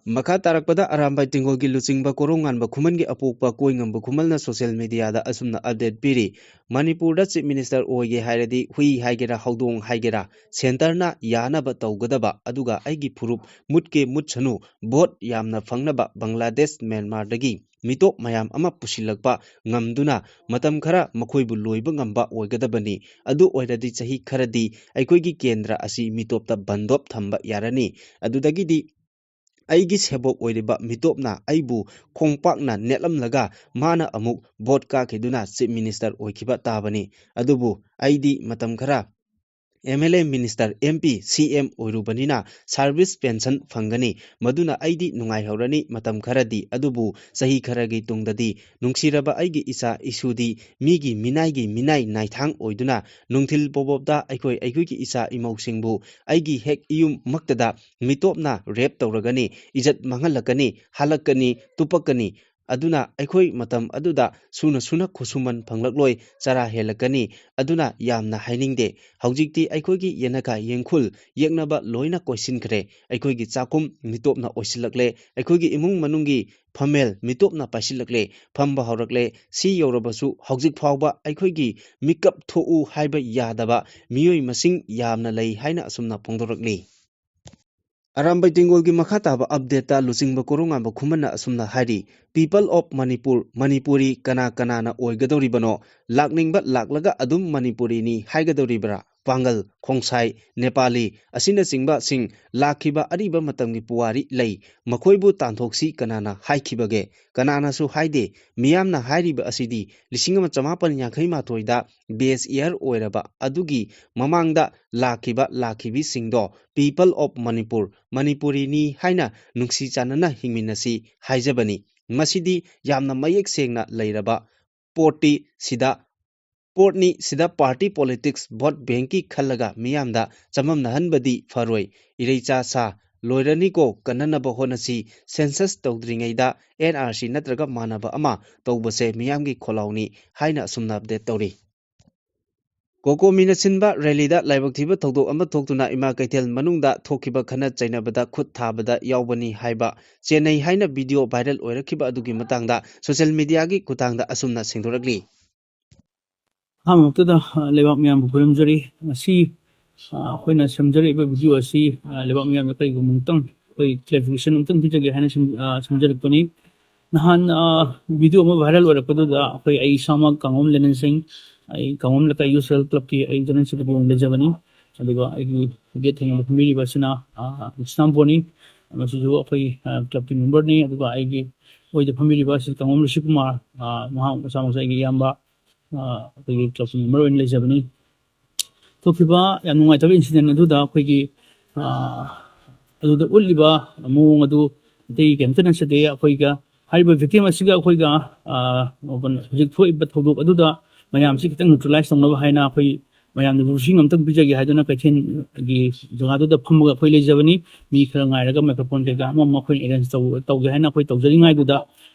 ꯃꯈꯥ ꯇꯥꯔꯛꯄꯗ ꯑꯔꯥꯝꯕꯥꯏ ꯇꯦꯡꯒꯣꯜꯒꯤ ꯂꯨꯆꯤꯡꯕ ꯀꯣꯔꯧꯉꯥꯟꯕ ꯈꯨꯃꯟꯒꯤ ꯑꯄꯣꯛꯄ ꯀꯣꯏꯉꯝꯕ ꯈꯨꯃꯟꯅ social mediaꯗ ꯑꯁꯨꯝꯅ update ꯄꯤꯔꯤ꯫ ꯃꯅꯤꯄꯨꯔꯗ Chief Minister ꯑꯣꯏꯒꯦ ꯍꯥꯏꯔꯗꯤ ꯍꯨꯏ ꯍꯥꯏꯒꯦꯔꯥ ꯍꯧꯗꯣꯡ ꯍꯥꯏꯒꯦꯔꯥ centreꯅ ꯌꯥꯅꯕ ꯇꯧꯒꯗꯕ, ꯑꯗꯨꯒ ꯑꯩꯒꯤ ꯐꯨꯔꯨꯞ ꯃꯨꯠꯀꯦ ꯃꯨꯠꯁꯅꯨ, vote ꯌꯥꯝꯅ ꯐꯪꯅꯕ ꯕꯪꯒ꯭ꯂꯥꯗꯦꯁ, ꯃ꯭ꯌꯥꯟꯃꯥꯔꯗꯒꯤ ꯃꯤꯇꯣꯞ ꯃꯌꯥꯝ ꯑꯃ ꯄꯨꯁꯤꯜꯂꯛꯄ ꯉꯝꯗꯨꯅ ꯃꯇꯝ ꯈꯔ ꯃꯈꯣꯏꯕꯨ ꯂꯣꯏꯕ ꯉꯝꯕ ꯑꯣꯏꯒꯗꯕꯅꯤ꯫ ꯑꯗꯨ ꯑꯣꯏꯔꯗꯤ ꯆꯍꯤ ꯈꯔꯗꯤ ꯑꯩꯈꯣꯏꯒꯤ ꯀꯦꯟꯗ꯭ꯔ ꯑꯁꯤ ꯃꯤꯇꯣꯞꯇ ꯕꯟꯗꯣꯞ ꯊꯝꯕ ꯌꯥꯔꯅꯤ꯫ ꯑꯗꯨꯗꯒꯤꯗꯤ ꯑꯩꯒꯤ ꯁꯦꯕꯣꯛ ꯑꯣꯏꯔꯤꯕ ꯃꯤꯇꯣꯞꯅ ꯑꯩꯕꯨ ꯈꯣꯡꯄꯥꯛꯅ ꯅꯦꯠꯂꯝꯂꯒ ꯃꯥꯅ ꯑꯃꯨꯛ vote ꯀꯥꯈꯤꯗꯨꯅ Chief Minister ꯑꯣꯏꯈꯤꯕ ꯇꯥꯕꯅꯤ꯫ ꯑꯗꯨꯕꯨ ꯑꯩꯗꯤ ꯃꯇꯝ ꯈꯔ MLA, minister, MP, CM ꯑꯣꯏꯔꯨꯕꯅꯤꯅ service pension ꯐꯪꯒꯅꯤ꯫ ꯃꯗꯨꯅ ꯑꯩꯗꯤ ꯅꯨꯡꯉꯥꯏꯍꯧꯔꯅꯤ ꯃꯇꯝ ꯈꯔꯗꯤ꯫ ꯑꯗꯨꯕꯨ ꯆꯍꯤ ꯈꯔꯒꯤ ꯇꯨꯡꯗꯗꯤ ꯅꯨꯡꯁꯤꯔꯕ ꯑꯩꯒꯤ ꯏꯆꯥ ꯏꯁꯨꯗꯤ ꯃꯤꯒꯤ ꯃꯤꯅꯥꯏꯒꯤ ꯃꯤꯅꯥꯏ ꯅꯥꯏꯊꯥꯡ ꯑꯣꯏꯗꯨꯅ ꯅꯨꯡꯊꯤꯜ ꯄꯣꯕꯣꯞꯇ ꯑꯩꯈꯣꯏ ꯑꯩꯈꯣꯏꯒꯤ ꯏꯆꯥ ꯏꯃꯧꯁꯤꯡꯕꯨ ꯑꯩꯒꯤ ꯍꯦꯛ ꯏꯌꯨꯝꯃꯛꯇꯗ ꯃꯤꯇꯣꯞꯅ rape ꯇꯧꯔꯒꯅꯤ, ꯏꯖꯠ ꯃꯥꯡꯍꯜꯂꯛꯀꯅꯤ, ꯍꯥꯠꯂꯛꯀꯅꯤ, ꯇꯨꯞꯄꯛꯀꯅꯤ꯫ ꯑꯗꯨꯅ ꯑꯩꯈꯣꯏ ꯃꯇꯝ ꯑꯗꯨꯗ ꯁꯨꯅ ꯁꯨꯅ ꯈꯨꯠꯁꯨꯃꯟ ꯐꯪꯂꯛꯂꯣꯏ, ꯆꯔꯥ ꯍꯦꯜꯂꯛꯀꯅꯤ꯫ ꯑꯗꯨꯅ ꯌꯥꯝꯅ ꯍꯥꯏꯅꯤꯡꯗꯦ꯫ ꯍꯧꯖꯤꯛꯇꯤ ꯑꯩꯈꯣꯏꯒꯤ ꯌꯦꯅꯈꯥ ꯌꯦꯡꯈꯨꯜ ꯌꯦꯛꯅꯕ ꯂꯣꯏꯅ ꯀꯣꯏꯁꯤꯟꯈ꯭ꯔꯦ꯫ ꯑꯩꯈꯣꯏꯒꯤ ꯆꯥꯛꯈꯨꯝ ꯃꯤꯇꯣꯞꯅ ꯑꯣꯏꯁꯤꯜꯂꯛꯂꯦ꯫ ꯑꯩꯈꯣꯏꯒꯤ ꯏꯃꯨꯡ ꯃꯅꯨꯡꯒꯤ ꯐꯝꯃꯦꯜ ꯃꯤꯇꯣꯞꯅ ꯄꯥꯏꯁꯤꯜꯂꯛꯂꯦ꯫ ꯐꯝꯕ ꯍꯧꯔꯛꯂꯦ꯫ ꯁꯤ ꯌꯧꯔꯕꯁꯨ ꯍꯧꯖꯤꯛ ꯐꯥꯎꯕ ꯑꯩꯈꯣꯏꯒꯤ ꯃꯤꯀꯞ ꯊꯣꯛꯎ ꯍꯥꯏꯕ ꯌꯥꯗꯕ ꯃꯤꯑꯣꯏ ꯃꯁꯤꯡ ꯌꯥꯝꯅ ꯂꯩ ꯍꯥꯏꯅ ꯑꯁꯨꯝꯅ ꯐꯣꯡꯗꯣꯔꯛꯂꯤ꯫ ꯑꯔꯥꯝꯕꯩ ꯇꯦꯡꯒꯣꯜꯒꯤ ꯃꯈꯥ ꯇꯥꯕ updateꯇ ꯂꯨꯆꯤꯡꯕ ꯀꯣꯔꯧꯉꯥꯟꯕ ꯈꯨꯃꯟꯅ ꯑꯁꯨꯝꯅ ꯍꯥꯏꯔꯤ, "People of Manipur, ꯃꯅꯤꯄꯨꯔꯤ ꯀꯅꯥ ꯀꯅꯥꯅ ꯑꯣꯏꯒꯗꯧꯔꯤꯕꯅꯣ? ꯂꯥꯛꯅꯤꯡꯕ ꯂꯥꯛꯂꯒ ꯑꯗꯨꯝ ꯃꯅꯤꯄꯨꯔꯤꯅꯤ ꯍꯥꯏꯒꯗꯧꯔꯤꯕ꯭ꯔꯥ? ꯄꯥꯡꯒꯜ, ꯈꯣꯡꯁꯥꯏ, ꯅꯦꯄꯥꯂꯤ ꯑꯁꯤꯅꯆꯤꯡꯕꯁꯤꯡ ꯂꯥꯛꯈꯤꯕ ꯑꯔꯤꯕ ꯃꯇꯝꯒꯤ ꯄꯨꯋꯥꯔꯤ ꯂꯩ꯫ ꯃꯈꯣꯏꯕꯨ ꯇꯥꯟꯊꯣꯛꯁꯤ ꯀꯅꯥꯅ ꯍꯥꯏꯈꯤꯕꯒꯦ? ꯀꯅꯥꯅꯁꯨ ꯍꯥꯏꯗꯦ꯫ ꯃꯤꯌꯥꯝꯅ ꯍꯥꯏꯔꯤꯕ ꯑꯁꯤꯗꯤ ꯂꯤꯁꯤꯡ ꯑꯃ ꯆꯃꯥꯄꯟ ꯌꯥꯡꯈꯩ ꯃꯥꯊꯣꯏꯗ base year ꯑꯣꯏꯔꯕ ꯑꯗꯨꯒꯤ ꯃꯃꯥꯡꯗ ꯂꯥꯛꯈꯤꯕ ꯂꯥꯛꯈꯤꯕꯤꯁꯤꯡꯗꯣ People of Manipur, ꯃꯅꯤꯄꯨꯔꯤꯅꯤ ꯍꯥꯏꯅ ꯅꯨꯡꯁꯤ ꯆꯥꯟꯅꯅ ꯍꯤꯡꯃꯤꯟꯅꯁꯤ ꯍꯥꯏꯖꯕꯅꯤ꯫ ꯃꯁꯤꯗꯤ ꯌꯥꯝꯅ ꯃꯌꯦꯛ ꯁꯦꯡꯅ ꯂꯩꯔꯕ ꯄꯣꯠꯇꯤ ꯁꯤꯗ ꯄꯣꯠꯅꯤ ꯁꯤꯗ ꯄꯥꯔꯇꯤ ꯄꯣꯂꯤꯇꯤꯛꯁ, ꯚꯣꯠ ꯕꯦꯡꯀꯤ ꯈꯜꯂꯒ ꯃꯤꯌꯥꯝꯗ ꯆꯃꯝꯅꯍꯟꯕꯗꯤ ꯐꯔꯣꯏ꯫ ꯏꯔꯩꯆꯥ ꯁꯥ ꯂꯣꯏꯔꯅꯤꯀꯣ, ꯀꯟꯅꯅꯕ ꯍꯣꯠꯅꯁꯤ꯫ ꯁꯦꯟꯁꯁ ꯇꯧꯗ꯭ꯔꯤꯉꯩꯗ ꯑꯦꯟ ꯑꯥꯔ ꯁꯤ ꯅꯠꯇ꯭ꯔꯒ ꯃꯥꯟꯅꯕ ꯑꯃ ꯇꯧꯕꯁꯦ ꯃꯤꯌꯥꯝꯒꯤ ꯈꯣꯜꯂꯥꯎꯅꯤ ꯍꯥꯏꯅ ꯑꯁꯨꯝꯅ ꯑꯞꯗꯦꯠ ꯇꯧꯔꯤ꯫ ꯀꯣꯀꯣꯃꯤꯅ ꯁꯤꯟꯕ ꯔꯦꯂꯤꯗ ꯂꯥꯏꯕꯛ ꯊꯤꯕ ꯊꯧꯗꯣꯛ ꯑꯃ ꯊꯣꯛꯇꯨꯅ ꯏꯃꯥ ꯀꯩꯊꯦꯜ ꯃꯅꯨꯡꯗ ꯊꯣꯛꯈꯤꯕ ꯈꯠꯅ ꯆꯩꯅꯕꯗ ꯈꯨꯠ ꯊꯥꯕꯗ ꯌꯥꯎꯕꯅꯤ ꯍꯥꯏꯕ ꯆꯦꯟꯅꯩ ꯍꯥꯏꯅ ꯚꯤꯗꯤꯑꯣ ꯚꯥꯏꯔꯦꯜ ꯑꯣꯏꯔꯛꯈꯤꯕ ꯑꯗꯨꯒꯤ ꯃꯇꯥꯡꯗ ꯁꯣꯁꯤꯌꯦꯜ ꯃꯤꯗꯤꯌꯥꯒꯤ ꯈꯨꯠꯊꯥꯡꯗ ꯑꯁꯨꯝꯅ ꯁꯦꯡꯗꯣꯔꯛꯂꯤ꯫ ꯑꯍꯥꯟꯕꯃꯛꯇꯗ, ꯑ, ꯂꯩꯕꯥꯛ ꯃꯤꯌꯥꯝꯕꯨ ꯈꯨꯔꯨꯝꯖꯔꯤ꯫ ꯉꯁꯤ, ꯑ, ꯑꯩꯈꯣꯏꯅ ꯁꯦꯝꯖꯔꯛꯏꯕ ꯚꯤꯗꯤꯑꯣ ꯑꯁꯤ, ꯑ, ꯂꯩꯕꯥꯛ ꯃꯤꯌꯥꯝꯗ ꯀꯔꯤꯒꯨꯝꯕ ꯑꯃꯨꯛꯇꯪ ꯑꯩꯈꯣꯏ ꯀ꯭ꯂꯦꯔꯤꯐꯤꯀꯦꯁꯟ ꯑꯃꯨꯛꯇꯪ ꯄꯤꯖꯒꯦ ꯍꯥꯏꯅ ꯁꯦꯝ-, ꯑ, ꯁꯦꯝꯖꯔꯛꯄꯅꯤ꯫ ꯅꯍꯥꯟ, ꯑ, ꯚꯤꯗꯤꯑꯣ ꯑꯃ ꯚꯥꯏꯔꯦꯜ ꯑꯣꯏꯔꯛꯄꯗꯨꯗ ꯑꯩꯈꯣꯏ, ꯑꯩ ꯏꯁꯥꯃꯛ ꯀꯥꯡꯉꯣꯝ ꯂꯦꯅꯟ ꯁꯤꯡ, ꯑꯩ ꯀꯥꯡꯉꯣꯝ ꯂꯩꯀꯥꯏ ꯌꯨꯠ ꯁꯦꯜꯐ ꯍꯦꯜꯞ ꯀ꯭ꯂꯕꯀꯤ ꯑꯩ ꯖꯦꯅꯔꯦꯜ ꯁꯦꯀ꯭ꯔꯦꯇꯔꯤ ꯑꯣꯏꯅ ꯂꯩꯖꯕꯅꯤ꯫ ꯑꯗꯨꯒ ꯑꯩꯒꯤ ꯒꯦꯠ ꯊꯦꯡꯅꯕ ꯐꯝꯕꯤꯔꯤꯕ ꯑꯁꯤꯅ, ꯑ, ꯁꯅꯥꯝꯕꯣꯅꯤ꯫ ꯃꯁꯤꯁꯨ ꯑꯩꯈꯣꯏ, ꯑ, ꯀ꯭ꯂꯕꯀꯤ ꯃꯦꯝꯕꯔꯅꯤ꯫ ꯑꯗꯨꯒ ꯑꯩꯒꯤ ꯑꯣꯏꯗ ꯐꯝꯕꯤꯔꯤꯕ ꯑꯁꯤ ꯀꯥꯡꯉꯣꯝ ꯔꯤꯁꯤꯀꯨꯃꯥꯔ, ꯑ, ꯃꯍꯥꯛ ꯃꯁꯥꯃꯛꯁꯨ ꯑꯩꯒꯤ ꯏꯌꯥꯝꯕ, ꯑ, ꯑꯩꯈꯣꯏꯒꯤ ꯀ꯭ꯂꯕꯀꯤ ꯃꯦꯝꯕꯔ ꯑꯣꯏꯅ ꯂꯩꯖꯕꯅꯤ꯫ ꯊꯣꯛꯈꯤꯕ ꯌꯥꯝ ꯅꯨꯡꯉꯥꯏꯇꯕ ꯏꯟꯁꯤꯗꯦꯟ ꯑꯗꯨꯗ ꯑꯩꯈꯣꯏꯒꯤ, ꯑ, ꯑꯗꯨꯗ ꯎꯠꯂꯤꯕ ꯃꯑꯣꯡ ꯑꯗꯨ ꯑꯇꯩ ꯀꯩꯝꯇ ꯅꯠꯆꯗꯦ꯫ ꯑꯩꯈꯣꯏꯒ ꯍꯥꯏꯔꯤꯕ ꯚꯤꯛꯇꯤꯝ ꯑꯁꯤꯒ ꯑꯩꯈꯣꯏꯒ, ꯑ, ꯍꯧꯖꯤꯛ ꯊꯣꯛꯏꯕ ꯊꯧꯗꯣꯛ ꯑꯗꯨꯗ ꯃꯌꯥꯝꯁꯤ ꯈꯤꯇꯪ ꯅ꯭ꯌꯨꯇ꯭ꯔꯦꯂꯥꯏꯁ ꯇꯧꯅꯕ ꯍꯥꯏꯅ ꯑꯩꯈꯣꯏ ꯃꯌꯥꯝꯗ ꯕ꯭ꯔꯤꯐꯤꯡ ꯑꯝꯇꯪ ꯄꯤꯖꯒꯦ ꯍꯥꯏꯗꯨꯅ ꯀꯩꯊꯦꯜꯒꯤ ꯖꯒꯥꯗꯨꯗ ꯐꯝꯃꯒ ꯑꯩꯈꯣꯏ ꯂꯩꯖꯕꯅꯤ꯫ ꯃꯤ ꯈꯔ ꯉꯥꯏꯔꯒ ꯃꯥꯏꯀ꯭ꯔꯣꯐꯣꯟ ꯀꯩꯀꯥ ꯑꯃ ꯑꯃ ꯑꯩꯈꯣꯏꯅ ꯑꯦꯔꯦꯟꯖ ꯇꯧ-, ꯇꯧꯒꯦ ꯍꯥꯏꯅ ꯑꯩꯈꯣꯏ ꯇꯧꯖꯔꯤꯉꯩꯗꯨꯗ,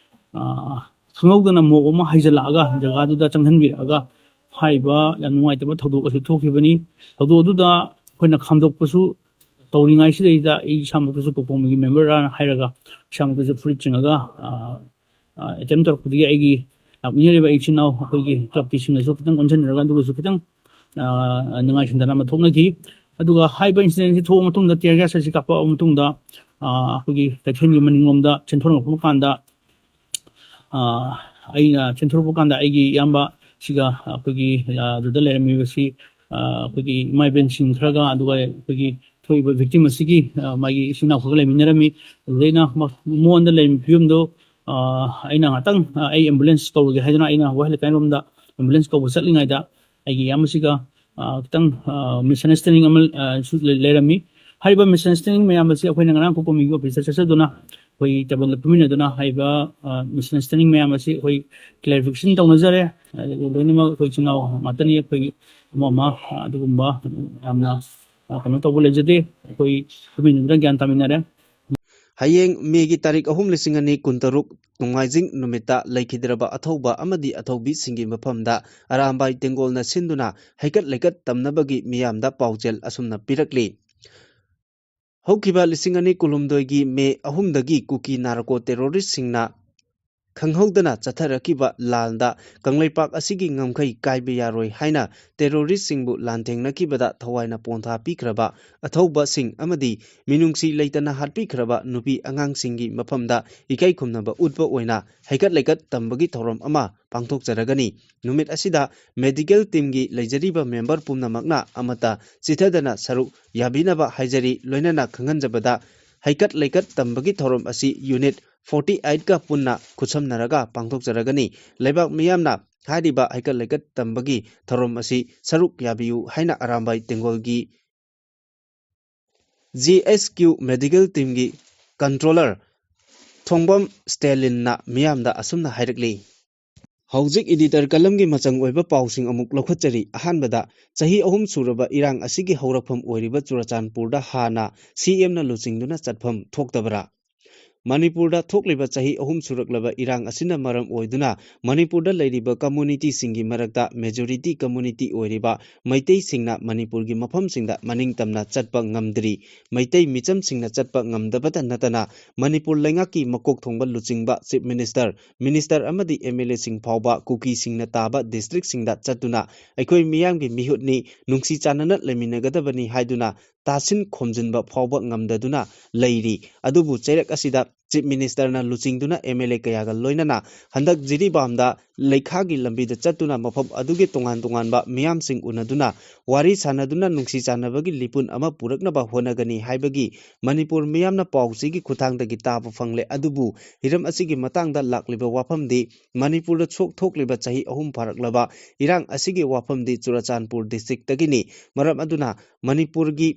ꯑ, ꯈꯪꯍꯧꯗꯅ ꯃꯣꯞ ꯑꯃ ꯍꯩꯖꯤꯜꯂꯛꯑꯒ ꯖꯒꯥꯗꯨꯗ ꯆꯪꯍꯟꯕꯤꯔꯛꯑꯒ ꯍꯥꯏꯔꯤꯕ ꯌꯥꯝ ꯅꯨꯡꯉꯥꯏꯇꯕ ꯊꯧꯗꯣꯛ ꯑꯁꯤ ꯊꯣꯛꯈꯤꯕꯅꯤ꯫ ꯊꯧꯗꯣꯛ ꯑꯗꯨꯗ ꯑꯩꯈꯣꯏꯅ ꯈꯥꯝꯗꯣꯛꯄꯁꯨ ꯇꯧꯔꯤꯉꯩꯁꯤꯗꯩꯗ ꯑꯩ ꯏꯁꯥꯃꯛꯇꯁꯨ ꯀꯣꯀꯣꯃꯤꯒꯤ ꯃꯦꯝꯕꯔꯅ ꯍꯥꯏꯔꯒ ꯏꯁꯥꯃꯛꯇꯁꯨ ꯐꯨꯔꯤꯠ ꯆꯤꯡꯉꯒ, ꯑ, ꯑ, ꯑꯦꯇꯦꯝ ꯇꯧꯔꯛꯄꯗꯒꯤ ꯑꯩꯒꯤ ꯂꯥꯛꯃꯤꯟꯅꯔꯤꯕ ꯏꯆꯤꯟ ꯏꯅꯥꯎ ꯑꯩꯈꯣꯏꯒꯤ ꯀ꯭ꯂꯕꯀꯤꯁꯤꯡꯅꯁꯨ ꯈꯤꯇꯪ ꯑꯣꯟꯁꯤꯟꯅꯔꯒ ꯑꯗꯨꯒꯁꯨ ꯈꯤꯇꯪ, ꯑ, ꯅꯨꯡꯉꯥꯏ ꯁꯪꯗꯅ ꯑꯃ ꯊꯣꯛꯅꯈꯤ꯫ ꯑꯗꯨꯒ ꯍꯥꯏꯔꯤꯕ ꯏꯟꯁꯤꯗꯦꯟꯁꯤ ꯊꯣꯛꯑ ꯃꯇꯨꯡꯗ, ꯇꯤꯌꯔ ꯒ꯭ꯌꯥꯁ ꯑꯁꯤ ꯀꯥꯞꯄꯛꯑꯕ ꯃꯇꯨꯡꯗ, ꯑ, ꯑꯩꯈꯣꯏꯒꯤ ꯀꯩꯊꯦꯜꯒꯤ ꯃꯅꯤꯡꯂꯣꯝꯗ ꯆꯦꯟꯊꯣꯔꯛꯄ ꯀꯥꯟꯗ, ꯑ, ꯑꯩꯅ ꯆꯦꯟꯊꯣꯔꯛꯄ ꯀꯥꯟꯗ ꯑꯩꯒꯤ ꯏꯌꯥꯝꯕ ꯁꯤꯒ ꯑꯩꯈꯣꯏꯒꯤ, ꯑ, ꯑꯗꯨꯗ ꯂꯩꯔꯝꯃꯤꯕꯁꯤ, ꯑ, ꯑꯩꯈꯣꯏꯒꯤ ꯏꯃꯥ ꯏꯕꯦꯟꯁꯤꯡ ꯈꯔꯒ, ꯑꯗꯨꯒ ꯑꯩꯈꯣꯏꯒꯤ ꯊꯣꯛꯏꯕ ꯚꯤꯛꯇꯤꯝ ꯑꯁꯤꯒꯤ, ꯑ, ꯃꯥꯒꯤ ꯏꯆꯤꯟ ꯏꯅꯥꯎ ꯈꯔꯒ ꯂꯩꯃꯤꯟꯅꯔꯝꯃꯤ꯫ ꯑꯗꯨꯗ ꯑꯩꯅ ꯃ-, ꯃꯉꯣꯟꯗ ꯂꯩꯔꯝꯃꯤꯕ ꯐꯤꯕꯝꯗꯣ, ꯑ, ꯑꯩꯅ ꯉꯥꯛꯇꯪ, ꯑ, ꯑꯩ ꯑꯦꯝꯕꯨꯂꯦꯟꯁ ꯀꯧꯔꯒꯦ ꯍꯥꯏꯗꯨꯅ ꯑꯩꯅ ꯋꯥꯍꯦꯡ ꯂꯩꯀꯥꯏꯔꯣꯝꯗ ꯑꯦꯝꯕꯨꯂꯦꯟꯁ ꯀꯧꯕ ꯆꯠꯂꯤꯉꯩꯗ ꯑꯩꯒꯤ ꯏꯌꯥꯝꯕꯁꯤꯒ, ꯑ, ꯈꯤꯇꯪ, ꯑ, ꯃꯤꯁꯑꯟꯗꯔꯁꯇꯦꯟꯗꯤꯡ ꯑꯃ, ꯑ, ꯁꯨ ꯂꯩ-, ꯂꯩꯔꯝꯃꯤ꯫ ꯍꯥꯏꯔꯤꯕ ꯃꯤꯁꯑꯟꯗꯔꯁꯇꯦꯟꯗꯤꯡ ꯃꯌꯥꯝ ꯑꯁꯤ ꯑꯩꯈꯣꯏꯅ ꯉꯔꯥꯡ ꯀꯣꯀꯣꯃꯤꯒꯤ ꯑꯣꯐꯤꯁꯇ ꯆꯠꯆꯗꯨꯅ ꯑꯩꯈꯣꯏ ꯇꯦꯕꯜꯗ ꯐꯝꯃꯤꯟꯅꯗꯨꯅ ꯍꯥꯏꯔꯤꯕ, ꯑ, misunderstanding ꯃꯌꯥꯝ ꯑꯁꯤ ꯑꯩꯈꯣꯏ clarification ꯇꯧꯅꯖꯔꯦ꯫ ꯑꯗꯨ ꯂꯣꯏꯅꯃꯛ ꯑꯩꯈꯣꯏ ꯏꯆꯤꯟ ꯏꯅꯥꯎ ꯉꯥꯛꯇꯅꯤ, ꯑꯩꯈꯣꯏ ꯑꯃ ꯑꯃ, ꯑ, ꯑꯗꯨꯒꯨꯝꯕ ꯌꯥꯝꯅ, ꯑ, ꯀꯩꯅꯣ ꯇꯧꯕ ꯂꯩꯖꯗꯦ꯫ ꯑꯩꯈꯣꯏ ꯐꯝꯃꯤꯟꯅꯗꯨꯅ ꯒ꯭ꯌꯥꯟ ꯇꯥꯃꯤꯟꯅꯔꯦ꯫ ꯍꯌꯦꯡ ꯃꯦꯒꯤ ꯇꯥꯔꯤꯛ ꯑꯍꯨꯝ, ꯂꯤꯁꯤꯡ ꯑꯅꯤ ꯀꯨꯟꯇꯔꯨꯛ, ꯅꯣꯡꯃꯥꯏꯖꯤꯡ ꯅꯨꯃꯤꯠꯇ ꯂꯩꯈꯤꯗ꯭ꯔꯕ ꯑꯊꯧꯕ ꯑꯃꯗꯤ ꯑꯊꯧꯕꯤꯁꯤꯡꯒꯤ ꯃꯐꯝꯗ ꯑꯔꯥꯝꯕꯥꯏ ꯇꯦꯡꯒꯣꯜꯅ ꯁꯤꯟꯗꯨꯅ ꯍꯩꯀꯠ ꯂꯩꯀꯠ ꯇꯝꯅꯕꯒꯤ ꯃꯤꯌꯥꯝꯗ ꯄꯥꯎꯖꯦꯜ ꯑꯁꯨꯝꯅ ꯄꯤꯔꯛꯂꯤ꯫ ꯍꯧꯈꯤꯕ ꯂꯤꯁꯤꯡ ꯑꯅꯤ ꯀꯨꯟꯍꯨꯝꯗꯣꯏꯒꯤ ꯃꯦ ꯑꯍꯨꯝꯗꯒꯤ ꯀꯨꯀꯤ ꯅꯥꯔꯀꯣ terroristꯁꯤꯡꯅ ꯈꯪꯍꯧꯗꯅ ꯆꯠꯊꯔꯛꯈꯤꯕ ꯂꯥꯟꯗ ꯀꯪꯂꯩꯄꯥꯛ ꯑꯁꯤꯒꯤ ꯉꯝꯈꯩ ꯀꯥꯏꯕ ꯌꯥꯔꯣꯏ ꯍꯥꯏꯅ terroristꯁꯤꯡꯕꯨ ꯂꯥꯟꯊꯦꯡꯅꯈꯤꯕꯗ ꯊꯋꯥꯏꯅ ꯄꯣꯟꯊꯥ ꯄꯤꯈ꯭ꯔꯕ ꯑꯊꯧꯕꯁꯤꯡ ꯑꯃꯗꯤ ꯃꯤꯅꯨꯡꯁꯤ ꯂꯩꯇꯅ ꯍꯥꯠꯄꯤꯈ꯭ꯔꯕ ꯅꯨꯄꯤ ꯑꯉꯥꯡꯁꯤꯡꯒꯤ ꯃꯐꯝꯗ ꯏꯀꯥꯏ ꯈꯨꯝꯅꯕ ꯎꯠꯄ ꯑꯣꯏꯅ ꯍꯩꯀꯠ ꯂꯩꯀꯠ ꯇꯝꯕꯒꯤ ꯊꯧꯔꯝ ꯑꯃ ꯄꯥꯡꯊꯣꯛꯆꯔꯒꯅꯤ꯫ ꯅꯨꯃꯤꯠ ꯑꯁꯤꯗ medical teamꯒꯤ ꯂꯩꯖꯔꯤꯕ member ꯄꯨꯝꯅꯃꯛꯅ ꯑꯃꯠꯇ ꯆꯤꯊꯗꯅ ꯁꯔꯨꯛ ꯌꯥꯕꯤꯅꯕ ꯍꯥꯏꯖꯔꯤ꯫ ꯂꯣꯏꯅꯅ ꯈꯪꯍꯟꯖꯕꯗ, ꯍꯩꯀꯠ ꯂꯩꯀꯠ ꯇꯝꯕꯒꯤ ꯊꯧꯔꯝ ꯑꯁꯤ unit forty eightꯀ ꯄꯨꯟꯅ ꯈꯨꯠꯁꯝꯅꯔꯒ ꯄꯥꯡꯊꯣꯛꯆꯔꯒꯅꯤ꯫ ꯂꯩꯕꯥꯛ ꯃꯤꯌꯥꯝꯅ ꯍꯥꯏꯔꯤꯕ ꯍꯩꯀꯠ ꯂꯩꯀꯠ ꯇꯝꯕꯒꯤ ꯊꯧꯔꯝ ꯑꯁꯤ ꯁꯔꯨꯛ ꯌꯥꯕꯤꯌꯨ ꯍꯥꯏꯅ Arambai ꯇꯦꯡꯒꯣꯜꯒꯤ G S Q medical teamꯒꯤ controller ꯊꯣꯡꯕꯝ ꯁ꯭ꯇꯦꯂꯤꯟꯅ ꯃꯤꯌꯥꯝꯗ ꯑꯁꯨꯝꯅ ꯍꯥꯏꯔꯛꯂꯤ꯫ ꯍꯧꯖꯤꯛ editor ꯀꯂꯝꯒꯤ ꯃꯆꯪ ꯑꯣꯏꯕ ꯄꯥꯎꯁꯤꯡ ꯑꯃꯨꯛ ꯂꯧꯈꯠꯆꯔꯤ꯫ ꯑꯍꯥꯟꯕꯗ, ꯆꯍꯤ ꯑꯍꯨꯝ ꯁꯨꯔꯕ ꯏꯔꯥꯡ ꯑꯁꯤꯒꯤ ꯍꯧꯔꯛꯐꯝ ꯑꯣꯏꯔꯤꯕ ꯆꯨꯔꯆꯥꯟꯄꯨꯔꯗ ꯍꯥꯟꯅ C Mꯅ ꯂꯨꯆꯤꯡꯗꯨꯅ ꯆꯠꯐꯝ ꯊꯣꯛꯇꯕꯔꯥ? ꯃꯅꯤꯄꯨꯔꯗ ꯊꯣꯛꯂꯤꯕ ꯆꯍꯤ ꯑꯍꯨꯝ ꯁꯨꯔꯛꯂꯕ ꯏꯔꯥꯡ ꯑꯁꯤꯅ ꯃꯔꯝ ꯑꯣꯏꯗꯨꯅ ꯃꯅꯤꯄꯨꯔꯗ ꯂꯩꯔꯤꯕ communityꯁꯤꯡꯒꯤ ꯃꯔꯛꯇ majority community ꯑꯣꯏꯔꯤꯕ ꯃꯩꯇꯩꯁꯤꯡꯅ ꯃꯅꯤꯄꯨꯔꯒꯤ ꯃꯐꯝꯁꯤꯡꯗ ꯃꯅꯤꯡ ꯇꯝꯅ ꯆꯠꯄ ꯉꯝꯗ꯭ꯔꯤ꯫ ꯃꯩꯇꯩ ꯃꯤꯆꯝꯁꯤꯡꯅ ꯆꯠꯄ ꯉꯝꯗꯕꯇ ꯅꯠꯇꯅ ꯃꯅꯤꯄꯨꯔ ꯂꯩꯉꯥꯛꯀꯤ ꯃꯀꯣꯛ ꯊꯣꯡꯕ ꯂꯨꯆꯤꯡꯕ Chief Minister, Minister ꯑꯃꯗꯤ M L Aꯁꯤꯡ ꯐꯥꯎꯕ ꯀꯨꯀꯤꯁꯤꯡꯅ ꯇꯥꯕ districtꯁꯤꯡꯗ ꯆꯠꯇꯨꯅ ꯑꯩꯈꯣꯏ ꯃꯤꯌꯥꯝꯒꯤ ꯃꯤꯍꯨꯠꯅꯤ, ꯅꯨꯡꯁꯤ ꯆꯥꯟꯅꯅ ꯂꯩꯃꯤꯟꯅꯒꯗꯕꯅꯤ ꯍꯥꯏꯗꯨꯅ ꯇꯥꯁꯤꯟ ꯈꯣꯝꯖꯤꯟꯕ ꯐꯥꯎꯕ ꯉꯝꯗꯗꯨꯅ ꯂꯩꯔꯤ꯫ ꯑꯗꯨꯕꯨ ꯆꯩꯔꯛ ꯑꯁꯤꯗ Chief Ministerꯅ ꯂꯨꯆꯤꯡꯗꯨꯅ M L A ꯀꯌꯥꯒ ꯂꯣꯏꯅꯅ ꯍꯟꯗꯛ ꯖꯤꯔꯤꯕꯥꯝꯗ ꯂꯩꯈꯥꯒꯤ ꯂꯝꯕꯤꯗ ꯆꯠꯇꯨꯅ ꯃꯐꯝ ꯑꯗꯨꯒꯤ ꯇꯣꯉꯥꯟ ꯇꯣꯉꯥꯟꯕ ꯃꯤꯌꯥꯝꯁꯤꯡ ꯎꯅꯗꯨꯅ ꯋꯥꯔꯤ ꯁꯥꯟꯅꯗꯨꯅ ꯅꯨꯡꯁꯤ ꯆꯥꯟꯅꯕꯒꯤ ꯂꯤꯄꯨꯟ ꯑꯃ ꯄꯨꯔꯛꯅꯕ ꯍꯣꯠꯅꯒꯅꯤ ꯍꯥꯏꯕꯒꯤ ꯃꯅꯤꯄꯨꯔ ꯃꯤꯌꯥꯝꯅ ꯄꯥꯎꯆꯦꯒꯤ ꯈꯨꯠꯊꯥꯡꯗꯒꯤ ꯇꯥꯕ ꯐꯪꯂꯦ꯫ ꯑꯗꯨꯕꯨ ꯍꯤꯔꯝ ꯑꯁꯤꯒꯤ ꯃꯇꯥꯡꯗ ꯂꯥꯛꯂꯤꯕ ꯋꯥꯐꯝꯗꯤ ꯃꯅꯤꯄꯨꯔꯗ ꯁꯣꯛ ꯊꯣꯛꯂꯤꯕ ꯆꯍꯤ ꯑꯍꯨꯝ ꯐꯥꯔꯛꯂꯕ ꯏꯔꯥꯡ ꯑꯁꯤꯒꯤ ꯋꯥꯐꯝꯗꯤ ꯆꯨꯔꯆꯥꯟꯄꯨꯔ districtꯇꯒꯤꯅꯤ꯫ ꯃꯔꯝ ꯑꯗꯨꯅ ꯃꯅꯤꯄꯨꯔꯒꯤ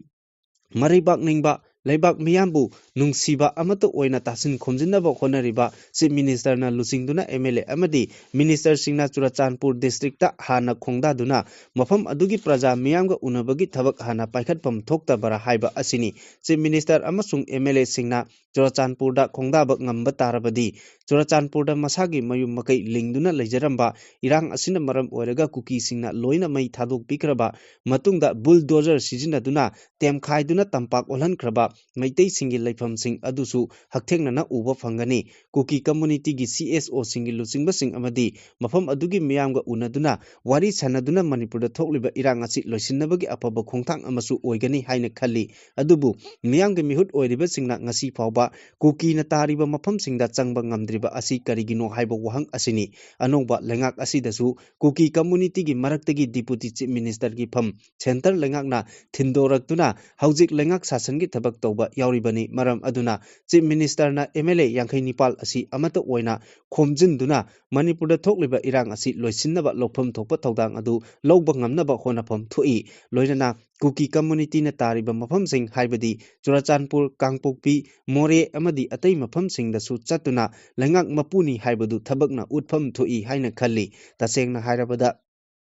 ꯃꯔꯩꯕꯥꯛ ꯅꯤꯡꯕ ꯂꯩꯕꯥꯛ ꯃꯤꯌꯥꯝꯕꯨ ꯅꯨꯡꯁꯤꯕ ꯑꯃꯠꯇ ꯑꯣꯏꯅ ꯇꯥꯁꯤꯟ ꯈꯣꯝꯖꯤꯟꯅꯕ ꯍꯣꯠꯅꯔꯤꯕ Chief Minister ꯅ ꯂꯨꯆꯤꯡꯗꯨꯅ M L A ꯑꯃꯗꯤ Minister ꯁꯤꯡꯅ ꯆꯨꯔꯆꯥꯟꯄꯨꯔ district ꯇ ꯍꯥꯟꯅ ꯈꯣꯡꯗꯥꯗꯨꯅ ꯃꯐꯝ ꯑꯗꯨꯒꯤ ꯄ꯭ꯔꯖꯥ ꯃꯤꯌꯥꯝꯒ ꯎꯅꯕꯒꯤ ꯊꯕꯛ ꯍꯥꯟꯅ ꯄꯥꯏꯈꯠꯐꯝ ꯊꯣꯛꯇꯕꯔꯥ ꯍꯥꯏꯕ ꯑꯁꯤꯅꯤ꯫ Chief Minister ꯑꯃꯁꯨꯡ M L A ꯁꯤꯡꯅ ꯆꯨꯔꯆꯥꯟꯄꯨꯔꯗ ꯈꯣꯡꯗꯥꯕ ꯉꯝꯕ ꯇꯥꯔꯕꯗꯤ ꯆꯨꯔꯆꯥꯟꯄꯨꯔꯗ ꯃꯁꯥꯒꯤ ꯃꯌꯨꯝ ꯃꯀꯩ ꯂꯤꯡꯗꯨꯅ ꯂꯩꯖꯔꯝꯕ ꯏꯔꯥꯡ ꯑꯁꯤꯅ ꯃꯔꯝ ꯑꯣꯏꯔꯒ ꯀꯨꯀꯤꯁꯤꯡꯅ ꯂꯣꯏꯅ ꯃꯩ ꯊꯥꯗꯣꯛꯄꯤꯈ꯭ꯔꯕ ꯃꯇꯨꯡꯗ bulldozer ꯁꯤꯖꯤꯟꯅꯗꯨꯅ ꯇꯦꯝꯈꯥꯏꯗꯨꯅ ꯇꯝꯄꯥꯛ ꯑꯣꯜꯍꯟꯈ꯭ꯔꯕ ꯃꯩꯇꯩꯁꯤꯡꯒꯤ ꯂꯩꯐꯝꯁꯤꯡ ꯑꯗꯨꯁꯨ ꯍꯛꯊꯦꯡꯅꯅ ꯎꯕ ꯐꯪꯒꯅꯤ꯫ ꯀꯨꯀꯤ community ꯒꯤ C S O ꯁꯤꯡꯒꯤ ꯂꯨꯆꯤꯡꯕꯁꯤꯡ ꯑꯃꯗꯤ ꯃꯐꯝ ꯑꯗꯨꯒꯤ ꯃꯤꯌꯥꯝꯒ ꯎꯅꯗꯨꯅ ꯋꯥꯔꯤ ꯁꯥꯟꯅꯗꯨꯅ ꯃꯅꯤꯄꯨꯔꯗ ꯊꯣꯛꯂꯤꯕ ꯏꯔꯥꯡ ꯑꯁꯤ ꯂꯣꯏꯁꯤꯟꯅꯕꯒꯤ ꯑꯐꯕ ꯈꯣꯡꯊꯥꯡ ꯑꯃꯁꯨ ꯑꯣꯏꯒꯅꯤ ꯍꯥꯏꯅ ꯈꯜꯂꯤ꯫ ꯑꯗꯨꯕꯨ ꯃꯤꯌꯥꯝꯒꯤ ꯃꯤꯍꯨꯠ ꯑꯣꯏꯔꯤꯕꯁꯤꯡꯅ ꯉꯁꯤ ꯐꯥꯎꯕ ꯀꯨꯀꯤꯅ ꯇꯥꯔꯤꯕ ꯃꯐꯝꯁꯤꯡꯗ ꯆꯪꯕ ꯉꯝꯗ꯭ꯔꯤꯕ ꯑꯁꯤ ꯀꯔꯤꯒꯤꯅꯣ ꯍꯥꯏꯕ ꯋꯥꯍꯪ ꯑꯁꯤꯅꯤ꯫ ꯑꯅꯧꯕ ꯂꯩꯉꯥꯛ ꯑꯁꯤꯗꯁꯨ ꯀꯨꯀꯤ community ꯒꯤ ꯃꯔꯛꯇꯒꯤ Deputy Chief Minister ꯒꯤ ꯐꯝ centre ꯂꯩꯉꯥꯛꯅ ꯊꯤꯟꯗꯣꯔꯛꯇꯨꯅ ꯍꯧꯖꯤꯛ ꯂꯩꯉꯥꯛ ꯁꯥꯁꯟꯒꯤ ꯊꯕꯛ ꯇꯧꯕ ꯌꯥꯎꯔꯤꯕꯅꯤ꯫ ꯃꯔꯝ ꯑꯗꯨꯅ Chief Minister ꯅ M L A ꯌꯥꯡꯈꯩ ꯅꯤꯄꯥꯜ ꯑꯁꯤ ꯑꯃꯠꯇ ꯑꯣꯏꯅ ꯈꯣꯝꯖꯤꯟꯗꯨꯅ ꯃꯅꯤꯄꯨꯔꯗ ꯊꯣꯛꯂꯤꯕ ꯏꯔꯥꯡ ꯑꯁꯤ ꯂꯣꯏꯁꯤꯟꯅꯕ ꯂꯧꯐꯝ ꯊꯣꯛꯄ ꯊꯧꯗꯥꯡ ꯑꯗꯨ ꯂꯧꯕ ꯉꯝꯅꯕ ꯍꯣꯠꯅꯐꯝ ꯊꯣꯛꯏ꯫ ꯂꯣꯏꯅꯅ ꯀꯨꯀꯤ community ꯅ ꯇꯥꯔꯤꯕ ꯃꯐꯝꯁꯤꯡ ꯍꯥꯏꯕꯗꯤ ꯆꯨꯔꯆꯥꯟꯄꯨꯔ, ꯀꯥꯡꯄꯣꯛꯄꯤ, ꯃꯣꯔꯦ ꯑꯃꯗꯤ ꯑꯇꯩ ꯃꯐꯝꯁꯤꯡꯗꯁꯨ ꯆꯠꯇꯨꯅ ꯂꯩꯉꯥꯛ ꯃꯄꯨꯅꯤ ꯍꯥꯏꯕꯗꯨ ꯊꯕꯛꯅ ꯎꯠꯐꯝ ꯊꯣꯛꯏ ꯍꯥꯏꯅ ꯈꯜꯂꯤ꯫ ꯇꯁꯦꯡꯅ ꯍꯥꯏꯔꯕꯗ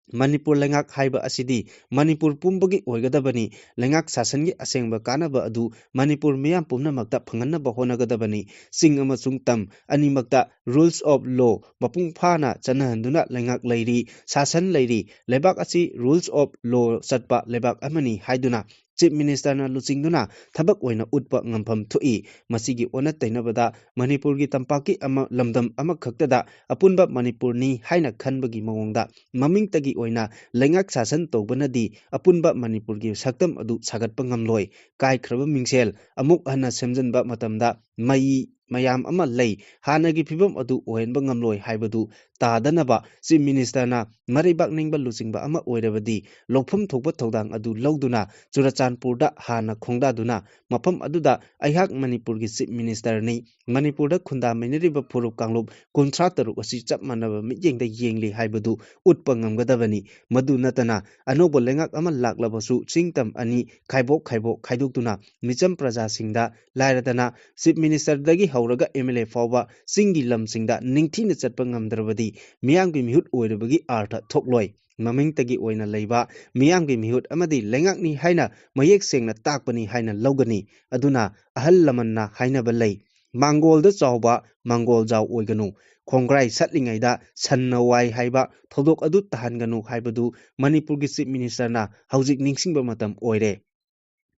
ꯃꯅꯤꯄꯨꯔ ꯂꯩꯉꯥꯛ ꯍꯥꯏꯕ ꯑꯁꯤꯗꯤ ꯃꯅꯤꯄꯨꯔ ꯄꯨꯝꯕꯒꯤ ꯑꯣꯏꯒꯗꯕꯅꯤ꯫ ꯂꯩꯉꯥꯛ ꯁꯥꯁꯟꯒꯤ ꯑꯁꯦꯡꯕ ꯀꯥꯟꯅꯕ ꯑꯗꯨ ꯃꯅꯤꯄꯨꯔ ꯃꯤꯌꯥꯝ ꯄꯨꯝꯅꯃꯛꯇ ꯐꯪꯍꯟꯅꯕ ꯍꯣꯠꯅꯒꯗꯕꯅꯤ꯫ ꯆꯤꯡ ꯑꯃꯁꯨꯡ ꯇꯝ ꯑꯅꯤꯃꯛꯇ rules of law ꯃꯄꯨꯡ ꯐꯥꯅ ꯆꯠꯅꯍꯟꯗꯨꯅ ꯂꯩꯉꯥꯛ ꯂꯩꯔꯤ, ꯁꯥꯁꯟ ꯂꯩꯔꯤ꯫ ꯂꯩꯕꯥꯛ ꯑꯁꯤ rules of law ꯆꯠꯄ ꯂꯩꯕꯥꯛ ꯑꯃꯅꯤ ꯍꯥꯏꯗꯨꯅ Chief Minister ꯅ ꯂꯨꯆꯤꯡꯗꯨꯅ ꯊꯕꯛ ꯑꯣꯏꯅ ꯎꯠꯄ ꯉꯝꯐꯝ ꯊꯣꯛꯏ꯫ ꯃꯁꯤꯒꯤ ꯑꯣꯟꯅ ꯇꯩꯅꯕꯗ ꯃꯅꯤꯄꯨꯔꯒꯤ ꯇꯝꯄꯥꯛꯀꯤ ꯑꯃ, ꯂꯝꯗꯝ ꯑꯃꯈꯛꯇꯗ ꯑꯄꯨꯟꯕ ꯃꯅꯤꯄꯨꯔꯅꯤ ꯍꯥꯏꯅ ꯈꯟꯕꯒꯤ ꯃꯑꯣꯡꯗ ꯃꯃꯤꯡꯇꯒꯤ ꯑꯣꯏꯅ ꯂꯩꯉꯥꯛ ꯁꯥꯁꯟ ꯇꯧꯕꯅꯗꯤ ꯑꯄꯨꯟꯕ ꯃꯅꯤꯄꯨꯔꯒꯤ ꯁꯛꯇꯝ ꯑꯗꯨ ꯁꯥꯒꯠꯄ ꯉꯝꯂꯣꯏ꯫ ꯀꯥꯏꯈ꯭ꯔꯕ ꯃꯤꯡꯁꯦꯜ ꯑꯃꯨꯛ ꯍꯟꯅ ꯁꯦꯝꯖꯤꯟꯕ ꯃꯇꯝꯗ ꯃꯩ ꯃꯌꯥꯝ ꯑꯃ ꯂꯩ꯫ ꯍꯥꯟꯅꯒꯤ ꯐꯤꯕꯝ ꯑꯗꯨ ꯑꯣꯏꯍꯟꯕ ꯉꯝꯂꯣꯏ ꯍꯥꯏꯕꯗꯨ ꯇꯥꯗꯅꯕ Chief Minister ꯅ ꯃꯔꯩꯕꯥꯛ ꯅꯤꯡꯕ ꯂꯨꯆꯤꯡꯕ ꯑꯃ ꯑꯣꯏꯔꯕꯗꯤ ꯂꯧꯐꯝ ꯊꯣꯛꯄ ꯊꯧꯗꯥꯡ ꯑꯗꯨ ꯂꯧꯗꯨꯅ ꯆꯨꯔꯆꯥꯟꯄꯨꯔꯗ ꯍꯥꯟꯅ ꯈꯣꯡꯗꯥꯗꯨꯅ ꯃꯐꯝ ꯑꯗꯨꯗ ꯑꯩꯍꯥꯛ ꯃꯅꯤꯄꯨꯔꯒꯤ Chief Minister ꯅꯤ, ꯃꯅꯤꯄꯨꯔꯗ ꯈꯨꯟꯗꯥꯃꯤꯟꯅꯔꯤꯕ ꯐꯨꯔꯨꯞ ꯀꯥꯡꯂꯨꯞ ꯀꯨꯟꯊ꯭ꯔꯥ ꯇꯔꯨꯛ ꯑꯁꯤ ꯆꯞ ꯃꯥꯟꯅꯕ ꯃꯤꯠꯌꯦꯡꯗ ꯌꯦꯡꯂꯤ ꯍꯥꯏꯕꯗꯨ ꯎꯠꯄ ꯉꯝꯒꯗꯕꯅꯤ꯫ ꯃꯗꯨ ꯅꯠꯇꯅ ꯑꯅꯧꯕ ꯂꯩꯉꯥꯛ ꯑꯃ ꯂꯥꯛꯂꯕꯁꯨ ꯆꯤꯡ ꯇꯝ ꯑꯅꯤ ꯈꯥꯏꯕꯣꯛ ꯈꯥꯏꯕꯣꯛ ꯈꯥꯏꯗꯣꯛꯇꯨꯅ ꯃꯤꯆꯝ ꯄ꯭ꯔꯖꯥꯁꯤꯡꯗ ꯂꯥꯏꯔꯗꯅ Chief Minister ꯗꯒꯤ ꯍꯧꯔꯒ M L A ꯐꯥꯎꯕ ꯆꯤꯡꯒꯤ ꯂꯝꯁꯤꯡꯗ ꯅꯤꯡꯊꯤꯅ ꯆꯠꯄ ꯉꯝꯗ꯭ꯔꯕꯗꯤ ꯃꯤꯌꯥꯝꯒꯤ ꯃꯤꯍꯨꯠ ꯑꯣꯏꯔꯨꯕꯒꯤ ꯑꯥꯔꯊ ꯊꯣꯛꯂꯣꯏ꯫ ꯃꯃꯤꯡꯇꯒꯤ ꯑꯣꯏꯅ ꯂꯩꯕ ꯃꯤꯌꯥꯝꯒꯤ ꯃꯤꯍꯨꯠ ꯑꯃꯗꯤ ꯂꯩꯉꯥꯛꯅꯤ ꯍꯥꯏꯅ ꯃꯌꯦꯛ ꯁꯦꯡꯅ ꯇꯥꯛꯄꯅꯤ ꯍꯥꯏꯅ ꯂꯧꯒꯅꯤ꯫ ꯑꯗꯨꯅ ꯑꯍꯜ ꯂꯃꯟꯅ ꯍꯥꯏꯅꯕ ꯂꯩ, "ꯃꯥꯡꯒꯣꯜꯗ ꯆꯥꯎꯕ ꯃꯥꯡꯒꯣꯜ ꯖꯥꯎ ꯑꯣꯏꯒꯅꯨ, ꯈꯣꯡꯒ꯭ꯔꯥꯏ ꯁꯠꯂꯤꯉꯩꯗ ꯁꯟꯅ ꯋꯥꯏ ꯍꯥꯏꯕ ꯊꯧꯗꯣꯛ ꯑꯗꯨ ꯇꯥꯍꯟꯒꯅꯨ" ꯍꯥꯏꯕꯗꯨ ꯃꯅꯤꯄꯨꯔꯒꯤ Chief Minister ꯅ ꯍꯧꯖꯤꯛ ꯅꯤꯡꯁꯤꯡꯕ ꯃꯇꯝ ꯑꯣꯏꯔꯦ꯫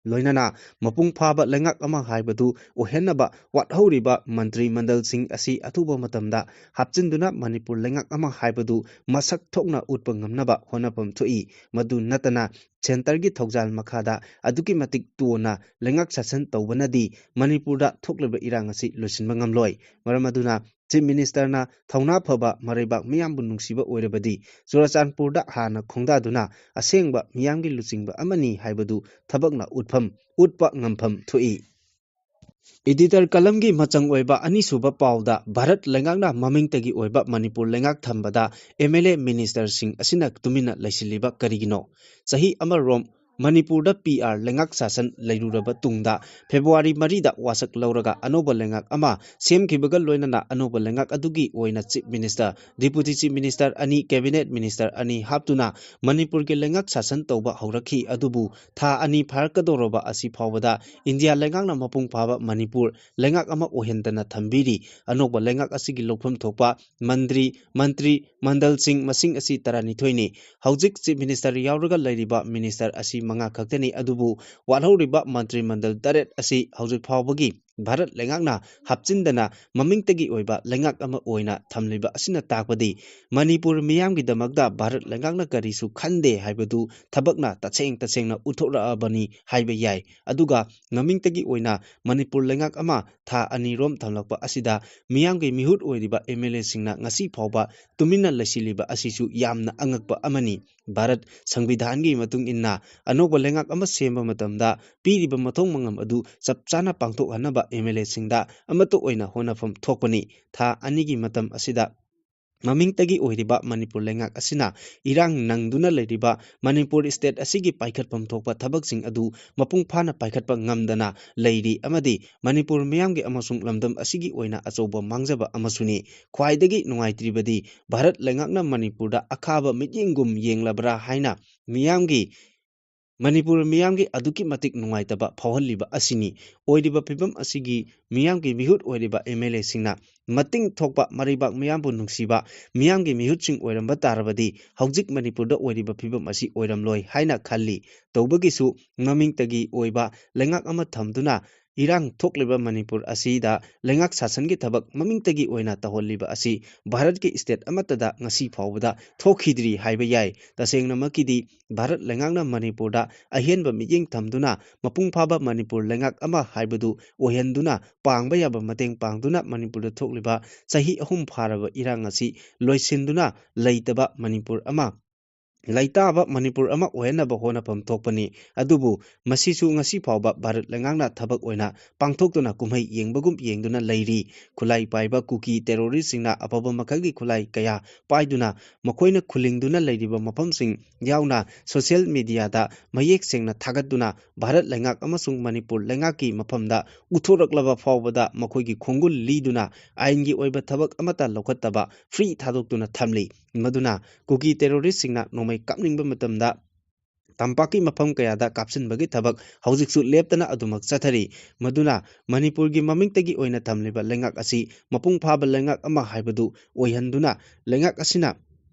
ꯂꯣꯏꯅꯅ ꯃꯄꯨꯡ ꯐꯥꯕ ꯂꯩꯉꯥꯛ ꯑꯃ ꯍꯥꯏꯕꯗꯨ ꯑꯣꯏꯍꯟꯅꯕ ꯋꯥꯠꯍꯧꯔꯤꯕ ꯃꯟꯇ꯭ꯔꯤ ꯃꯟꯗꯜꯁꯤꯡ ꯑꯁꯤ ꯑꯊꯨꯕ ꯃꯇꯝꯗ ꯍꯥꯞꯆꯤꯟꯗꯨꯅ ꯃꯅꯤꯄꯨꯔ ꯂꯩꯉꯥꯛ ꯑꯃ ꯍꯥꯏꯕꯗꯨ ꯃꯁꯛ ꯊꯣꯛꯅ ꯎꯠꯄ ꯉꯝꯅꯕ ꯍꯣꯠꯅꯐꯝ ꯊꯣꯛꯏ꯫ ꯃꯗꯨ ꯅꯠꯇꯅ centre ꯒꯤ ꯊꯧꯖꯥꯜ ꯃꯈꯥꯗ ꯑꯗꯨꯛꯀꯤ ꯃꯇꯤꯛ ꯇꯣꯟꯅ ꯂꯩꯉꯥꯛ ꯁꯥꯁꯟ ꯇꯧꯕꯅꯗꯤ ꯃꯅꯤꯄꯨꯔꯗ ꯊꯣꯛꯂꯤꯕ ꯏꯔꯥꯡ ꯑꯁꯤ ꯂꯣꯏꯁꯤꯟꯕ ꯉꯝꯂꯣꯏ꯫ ꯃꯔꯝ ꯑꯗꯨꯅ Chief Minister ꯅ ꯊꯧꯅꯥ ꯐꯕ ꯃꯔꯩꯕꯥꯛ ꯃꯤꯌꯥꯝꯕꯨ ꯅꯨꯡꯁꯤꯕ ꯑꯣꯏꯔꯕꯗꯤ ꯆꯨꯔꯆꯥꯟꯄꯨꯔꯗ ꯍꯥꯟꯅ ꯈꯣꯡꯗꯥꯗꯨꯅ ꯑꯁꯦꯡꯕ ꯃꯤꯌꯥꯝꯒꯤ ꯂꯨꯆꯤꯡꯕ ꯑꯃꯅꯤ ꯍꯥꯏꯕꯗꯨ ꯊꯕꯛꯅ ꯎꯠꯐꯝ, ꯎꯠꯄ ꯉꯝꯐꯝ ꯊꯣꯛꯏ꯫ Editor column ꯒꯤ ꯃꯆꯪ ꯑꯣꯏꯕ ꯑꯅꯤꯁꯨꯕ ꯄꯥꯎꯗ ꯚꯥꯔꯠ ꯂꯩꯉꯥꯛꯅ ꯃꯃꯤꯡꯇꯒꯤ ꯑꯣꯏꯕ ꯃꯅꯤꯄꯨꯔ ꯂꯩꯉꯥꯛ ꯊꯝꯕꯗ M L A minister ꯁꯤꯡ ꯑꯁꯤꯅ ꯇꯨꯃꯤꯟꯅ ꯂꯩꯁꯤꯜꯂꯤꯕ ꯀꯔꯤꯒꯤꯅꯣ? ꯆꯍꯤ ꯑꯃꯔꯣꯝ ꯃꯅꯤꯄꯨꯔꯗ P R ꯂꯩꯉꯥꯛ ꯁꯥꯁꯟ ꯂꯩꯔꯨꯔꯕ ꯇꯨꯡꯗ ꯐꯦꯕ꯭ꯔꯨꯋꯥꯔꯤ ꯃꯔꯤꯗ ꯋꯥꯁꯛ ꯂꯧꯔꯒ ꯑꯅꯧꯕ ꯂꯩꯉꯥꯛ ꯑꯃ ꯁꯦꯝꯈꯤꯕꯒ ꯂꯣꯏꯅꯅ ꯑꯅꯧꯕ ꯂꯩꯉꯥꯛ ꯑꯗꯨꯒꯤ ꯑꯣꯏꯅ Chief Minister, Deputy Chief Minister ꯑꯅꯤ, Cabinet Minister ꯑꯅꯤ ꯍꯥꯞꯇꯨꯅ ꯃꯅꯤꯄꯨꯔꯒꯤ ꯂꯩꯉꯥꯛ ꯁꯥꯁꯟ ꯇꯧꯕ ꯍꯧꯔꯛꯈꯤ꯫ ꯑꯗꯨꯕꯨ ꯊꯥ ꯑꯅꯤ ꯐꯥꯔꯛꯀꯗꯧꯔꯕ ꯑꯁꯤ ꯐꯥꯎꯕꯗ ꯏꯟꯗꯤꯌꯥ ꯂꯩꯉꯥꯛꯅ ꯃꯄꯨꯡ ꯐꯥꯕ ꯃꯅꯤꯄꯨꯔ ꯂꯩꯉꯥꯛ ꯑꯃ ꯑꯣꯏꯍꯟꯗꯅ ꯊꯝꯕꯤꯔꯤ꯫ ꯑꯅꯧꯕ ꯂꯩꯉꯥꯛ ꯑꯁꯤꯒꯤ ꯂꯧꯐꯝ ꯊꯣꯛꯄ ꯃꯟꯗ꯭ꯔꯤ, ꯃꯟꯇ꯭ꯔꯤ ꯃꯟꯗꯜꯁꯤꯡ ꯃꯁꯤꯡ ꯑꯁꯤ ꯇꯔꯥꯅꯤꯊꯣꯏꯅꯤ꯫ ꯍꯧꯖꯤꯛ Chief Minister ꯌꯥꯎꯔꯒ ꯂꯩꯔꯤꯕ minister ꯑꯁꯤ ꯃꯉꯥ ꯈꯛꯇꯅꯤ꯫ ꯑꯗꯨꯕꯨ ꯋꯥꯠꯍꯧꯔꯤꯕ ꯃꯟꯇ꯭ꯔꯤ ꯃꯟꯗꯜ ꯇꯔꯦꯠ ꯑꯁꯤ ꯍꯧꯖꯤꯛ ꯐꯥꯎꯕꯒꯤ ꯚꯥꯔꯠ ꯂꯩꯉꯥꯛꯅ ꯍꯥꯞꯆꯤꯟꯗꯅ ꯃꯃꯤꯡꯇꯒꯤ ꯑꯣꯏꯕ ꯂꯩꯉꯥꯛ ꯑꯃ ꯑꯣꯏꯅ ꯊꯝꯂꯤꯕ ꯑꯁꯤꯅ ꯇꯥꯛꯄꯗꯤ ꯃꯅꯤꯄꯨꯔ ꯃꯤꯌꯥꯝꯒꯤꯗꯃꯛꯇ ꯚꯥꯔꯠ ꯂꯩꯉꯥꯛꯅ ꯀꯔꯤꯁꯨ ꯈꯟꯗꯦ ꯍꯥꯏꯕꯗꯨ ꯊꯕꯛꯅ ꯇꯁꯦꯡ ꯇꯁꯦꯡꯅ ꯎꯠꯊꯣꯛꯂꯛꯑꯕꯅꯤ ꯍꯥꯏꯕ ꯌꯥꯏ꯫ ꯑꯗꯨꯒ ꯃꯃꯤꯡꯇꯒꯤ ꯑꯣꯏꯅ ꯃꯅꯤꯄꯨꯔ ꯂꯩꯉꯥꯛ ꯑꯃ ꯊꯥ ꯑꯅꯤꯔꯣꯝ ꯊꯝꯂꯛꯄ ꯑꯁꯤꯗ ꯃꯤꯌꯥꯝꯒꯤ ꯃꯤꯍꯨꯠ ꯑꯣꯏꯔꯤꯕ ꯑꯦꯝ ꯑꯦꯜ ꯑꯦꯁꯤꯡꯅ ꯉꯁꯤ ꯐꯥꯎꯕ ꯇꯨꯃꯤꯟꯅ ꯂꯩꯁꯤꯜꯂꯤꯕ ꯑꯁꯤꯁꯨ ꯌꯥꯝꯅ ꯑꯉꯛꯄ ꯑꯃꯅꯤ꯫ ꯚꯥꯔꯠ ꯁꯪꯕꯤꯙꯥꯟꯒꯤ ꯃꯇꯨꯡ ꯏꯟꯅ ꯑꯅꯧꯕ ꯂꯩꯉꯥꯛ ꯑꯃ ꯁꯦꯝꯕ ꯃꯇꯝꯗ ꯄꯤꯔꯤꯕ ꯃꯊꯧ ꯃꯉꯝ ꯑꯗꯨ ꯆꯞ ꯆꯥꯅ ꯄꯥꯡꯊꯣꯛꯍꯟꯅꯕ ꯑꯦꯝ ꯑꯦꯜ ꯑꯦꯁꯤꯡꯗ ꯑꯃꯠꯇ ꯑꯣꯏꯅ ꯍꯣꯠꯅꯐꯝ ꯊꯣꯛꯄꯅꯤ꯫ ꯊꯥ ꯑꯅꯤꯒꯤ ꯃꯇꯝ ꯑꯁꯤꯗ ꯃꯃꯤꯡꯇꯒꯤ ꯑꯣꯏꯔꯤꯕ ꯃꯅꯤꯄꯨꯔ ꯂꯩꯉꯥꯛ ꯑꯁꯤꯅ ꯏꯔꯥꯡ ꯅꯪꯗꯨꯅ ꯂꯩꯔꯤꯕ ꯃꯅꯤꯄꯨꯔ ꯁ꯭ꯇꯦꯠ ꯑꯁꯤꯒꯤ ꯄꯥꯏꯈꯠꯐꯝ ꯊꯣꯛꯄ ꯊꯕꯛꯁꯤꯡ ꯑꯗꯨ ꯃꯄꯨꯡ ꯐꯥꯅ ꯄꯥꯏꯈꯠꯄ ꯉꯝꯗꯅ ꯂꯩꯔꯤ ꯑꯃꯗꯤ ꯃꯅꯤꯄꯨꯔ ꯃꯤꯌꯥꯝꯒꯤ ꯑꯃꯁꯨꯡ ꯂꯝꯗꯝ ꯑꯁꯤꯒꯤ ꯑꯣꯏꯅ ꯑꯆꯧꯕ ꯃꯥꯡꯖꯕ ꯑꯃꯁꯨꯅꯤ꯫ ꯈ꯭ꯋꯥꯏꯗꯒꯤ ꯅꯨꯡꯉꯥꯏꯇ꯭ꯔꯤꯕꯗꯤ ꯚꯥꯔꯠ ꯂꯩꯉꯥꯛꯅ ꯃꯅꯤꯄꯨꯔꯗ ꯑꯈꯥꯕ ꯃꯤꯠꯌꯦꯡꯒꯨꯝ ꯌꯦꯡꯂꯕ꯭ꯔꯥ ꯍꯥꯏꯅ ꯃꯤꯌꯥꯝꯒꯤ ꯃꯅꯤꯄꯨꯔ ꯃꯤꯌꯥꯝꯒꯤ ꯑꯗꯨꯛꯀꯤ ꯃꯇꯤꯛ ꯅꯨꯡꯉꯥꯏꯇꯕ ꯐꯥꯎꯍꯜꯂꯤꯕ ꯑꯁꯤꯅꯤ꯫ ꯑꯣꯏꯔꯤꯕ ꯐꯤꯕꯝ ꯑꯁꯤꯒꯤ ꯃꯤꯌꯥꯝꯒꯤ ꯃꯤꯍꯨꯠ ꯑꯣꯏꯔꯤꯕ ꯑꯦꯝ ꯑꯦꯜ ꯑꯦꯁꯤꯡꯅ ꯃꯇꯤꯡ ꯊꯣꯛꯄ ꯃꯔꯩꯕꯥꯛ ꯃꯤꯌꯥꯝꯕꯨ ꯅꯨꯡꯁꯤꯕ ꯃꯤꯌꯥꯝꯒꯤ ꯃꯤꯍꯨꯠꯁꯤꯡ ꯑꯣꯏꯔꯝꯕ ꯇꯥꯔꯕꯗꯤ ꯍꯧꯖꯤꯛ ꯃꯅꯤꯄꯨꯔꯗ ꯑꯣꯏꯔꯤꯕ ꯐꯤꯕꯝ ꯑꯁꯤ ꯑꯣꯏꯔꯝꯂꯣꯏ ꯍꯥꯏꯅ ꯈꯜꯂꯤ꯫ ꯇꯧꯕꯒꯤꯁꯨ ꯃꯃꯤꯡꯇꯒꯤ ꯑꯣꯏꯕ ꯂꯩꯉꯥꯛ ꯑꯃ ꯊꯝꯗꯨꯅ ꯏꯔꯥꯡ ꯊꯣꯛꯂꯤꯕ ꯃꯅꯤꯄꯨꯔ ꯑꯁꯤꯗ ꯂꯩꯉꯥꯛ ꯁꯥꯁꯟꯒꯤ ꯊꯕꯛ ꯃꯃꯤꯡꯇꯒꯤ ꯑꯣꯏꯅ ꯇꯧꯍꯜꯂꯤꯕ ꯑꯁꯤ ꯚꯥꯔꯠꯀꯤ ꯁ꯭ꯇꯦꯠ ꯑꯃꯠꯇꯗ ꯉꯁꯤ ꯐꯥꯎꯕꯗ ꯊꯣꯛꯈꯤꯗ꯭ꯔꯤ ꯍꯥꯏꯕ ꯌꯥꯏ꯫ ꯇꯁꯦꯡꯅꯃꯛꯀꯤꯗꯤ ꯚꯥꯔꯠ ꯂꯩꯉꯥꯛꯅ ꯃꯅꯤꯄꯨꯔꯗ ꯑꯍꯦꯟꯕ ꯃꯤꯠꯌꯦꯡ ꯊꯝꯗꯨꯅ ꯃꯄꯨꯡ ꯐꯥꯕ ꯃꯅꯤꯄꯨꯔ ꯂꯩꯉꯥꯛ ꯑꯃ ꯍꯥꯏꯕꯗꯨ ꯑꯣꯏꯍꯟꯗꯨꯅ ꯄꯥꯡꯕ ꯌꯥꯕ ꯃꯇꯦꯡ ꯄꯥꯡꯗꯨꯅ ꯃꯅꯤꯄꯨꯔꯗ ꯊꯣꯛꯂꯤꯕ ꯆꯍꯤ ꯑꯍꯨꯝ ꯐꯥꯔꯕ ꯏꯔꯥꯡ ꯑꯁꯤ ꯂꯣꯏꯁꯤꯟꯗꯨꯅ ꯂꯩꯇꯕ ꯃꯅꯤꯄꯨꯔ ꯑꯃ, ꯂꯩꯇꯥꯕ ꯃꯅꯤꯄꯨꯔ ꯑꯃ ꯑꯣꯏꯍꯟꯅꯕ ꯍꯣꯠꯅꯐꯝ ꯊꯣꯛꯄꯅꯤ꯫ ꯑꯗꯨꯕꯨ ꯃꯁꯤꯁꯨ ꯉꯁꯤ ꯐꯥꯎꯕ ꯚꯥꯔꯠ ꯂꯩꯉꯥꯛꯅ ꯊꯕꯛ ꯑꯣꯏꯅ ꯄꯥꯡꯊꯣꯛꯇꯨꯅ ꯀꯨꯝꯍꯩ ꯌꯦꯡꯕꯒꯨꯝ ꯌꯦꯡꯗꯨꯅ ꯂꯩꯔꯤ꯫ ꯈꯨꯠꯂꯥꯏ ꯄꯥꯏꯕ ꯀꯨꯀꯤ ꯇꯦꯔꯣꯔꯤꯁꯁꯤꯡꯅ ꯑꯐꯕ ꯃꯈꯜꯒꯤ ꯈꯨꯠꯂꯥꯏ ꯀꯌꯥ ꯄꯥꯏꯗꯨꯅ ꯃꯈꯣꯏꯅ ꯈꯨꯜꯂꯤꯡꯗꯨꯅ ꯂꯩꯔꯤꯕ ꯃꯐꯝꯁꯤꯡ ꯌꯥꯎꯅ ꯁꯣꯁꯤꯌꯦꯜ ꯃꯤꯗꯤꯌꯥꯗ ꯃꯌꯦꯛ ꯁꯦꯡꯅ ꯊꯥꯒꯠꯇꯨꯅ ꯚꯥꯔꯠ ꯂꯩꯉꯥꯛ ꯑꯃꯁꯨꯡ ꯃꯅꯤꯄꯨꯔ ꯂꯩꯉꯥꯛꯀꯤ ꯃꯐꯝꯗ ꯎꯠꯊꯣꯔꯛꯂꯕ ꯐꯥꯎꯕꯗ ꯃꯈꯣꯏꯒꯤ ꯈꯣꯡꯒꯨꯜ ꯂꯤꯗꯨꯅ ꯑꯥꯏꯟꯒꯤ ꯑꯣꯏꯕ ꯊꯕꯛ ꯑꯃꯠꯇ ꯂꯧꯈꯠꯇꯕ ꯐ꯭ꯔꯤ ꯊꯥꯗꯣꯛꯇꯨꯅ ꯊꯝꯂꯤ꯫ ꯃꯗꯨꯅ ꯀꯨꯀꯤ ꯇꯦꯔꯣꯔꯤꯁꯁꯤꯡꯅ ꯅꯣꯡꯃꯩ ꯀꯥꯞꯅꯤꯡꯕ ꯃꯇꯝꯗ ꯇꯝꯄꯥꯛꯀꯤ ꯃꯐꯝ ꯀꯌꯥꯗ ꯀꯥꯞꯁꯤꯟꯕꯒꯤ ꯊꯕꯛ ꯍꯧꯖꯤꯛꯁꯨ ꯂꯦꯞꯇꯅ ꯑꯗꯨꯃꯛ ꯆꯠꯊꯔꯤ꯫ ꯃꯗꯨꯅ ꯃꯅꯤꯄꯨꯔꯒꯤ ꯃꯃꯤꯡꯇꯒꯤ ꯑꯣꯏꯅ ꯊꯝꯂꯤꯕ ꯂꯩꯉꯥꯛ ꯑꯁꯤ ꯃꯄꯨꯡ ꯐꯥꯕ ꯂꯩꯉꯥꯛ ꯑꯃ ꯍꯥꯏꯕꯗꯨ ꯑꯣꯏꯍꯟꯗꯨꯅ ꯂꯩꯉꯥꯛ ꯑꯁꯤꯅ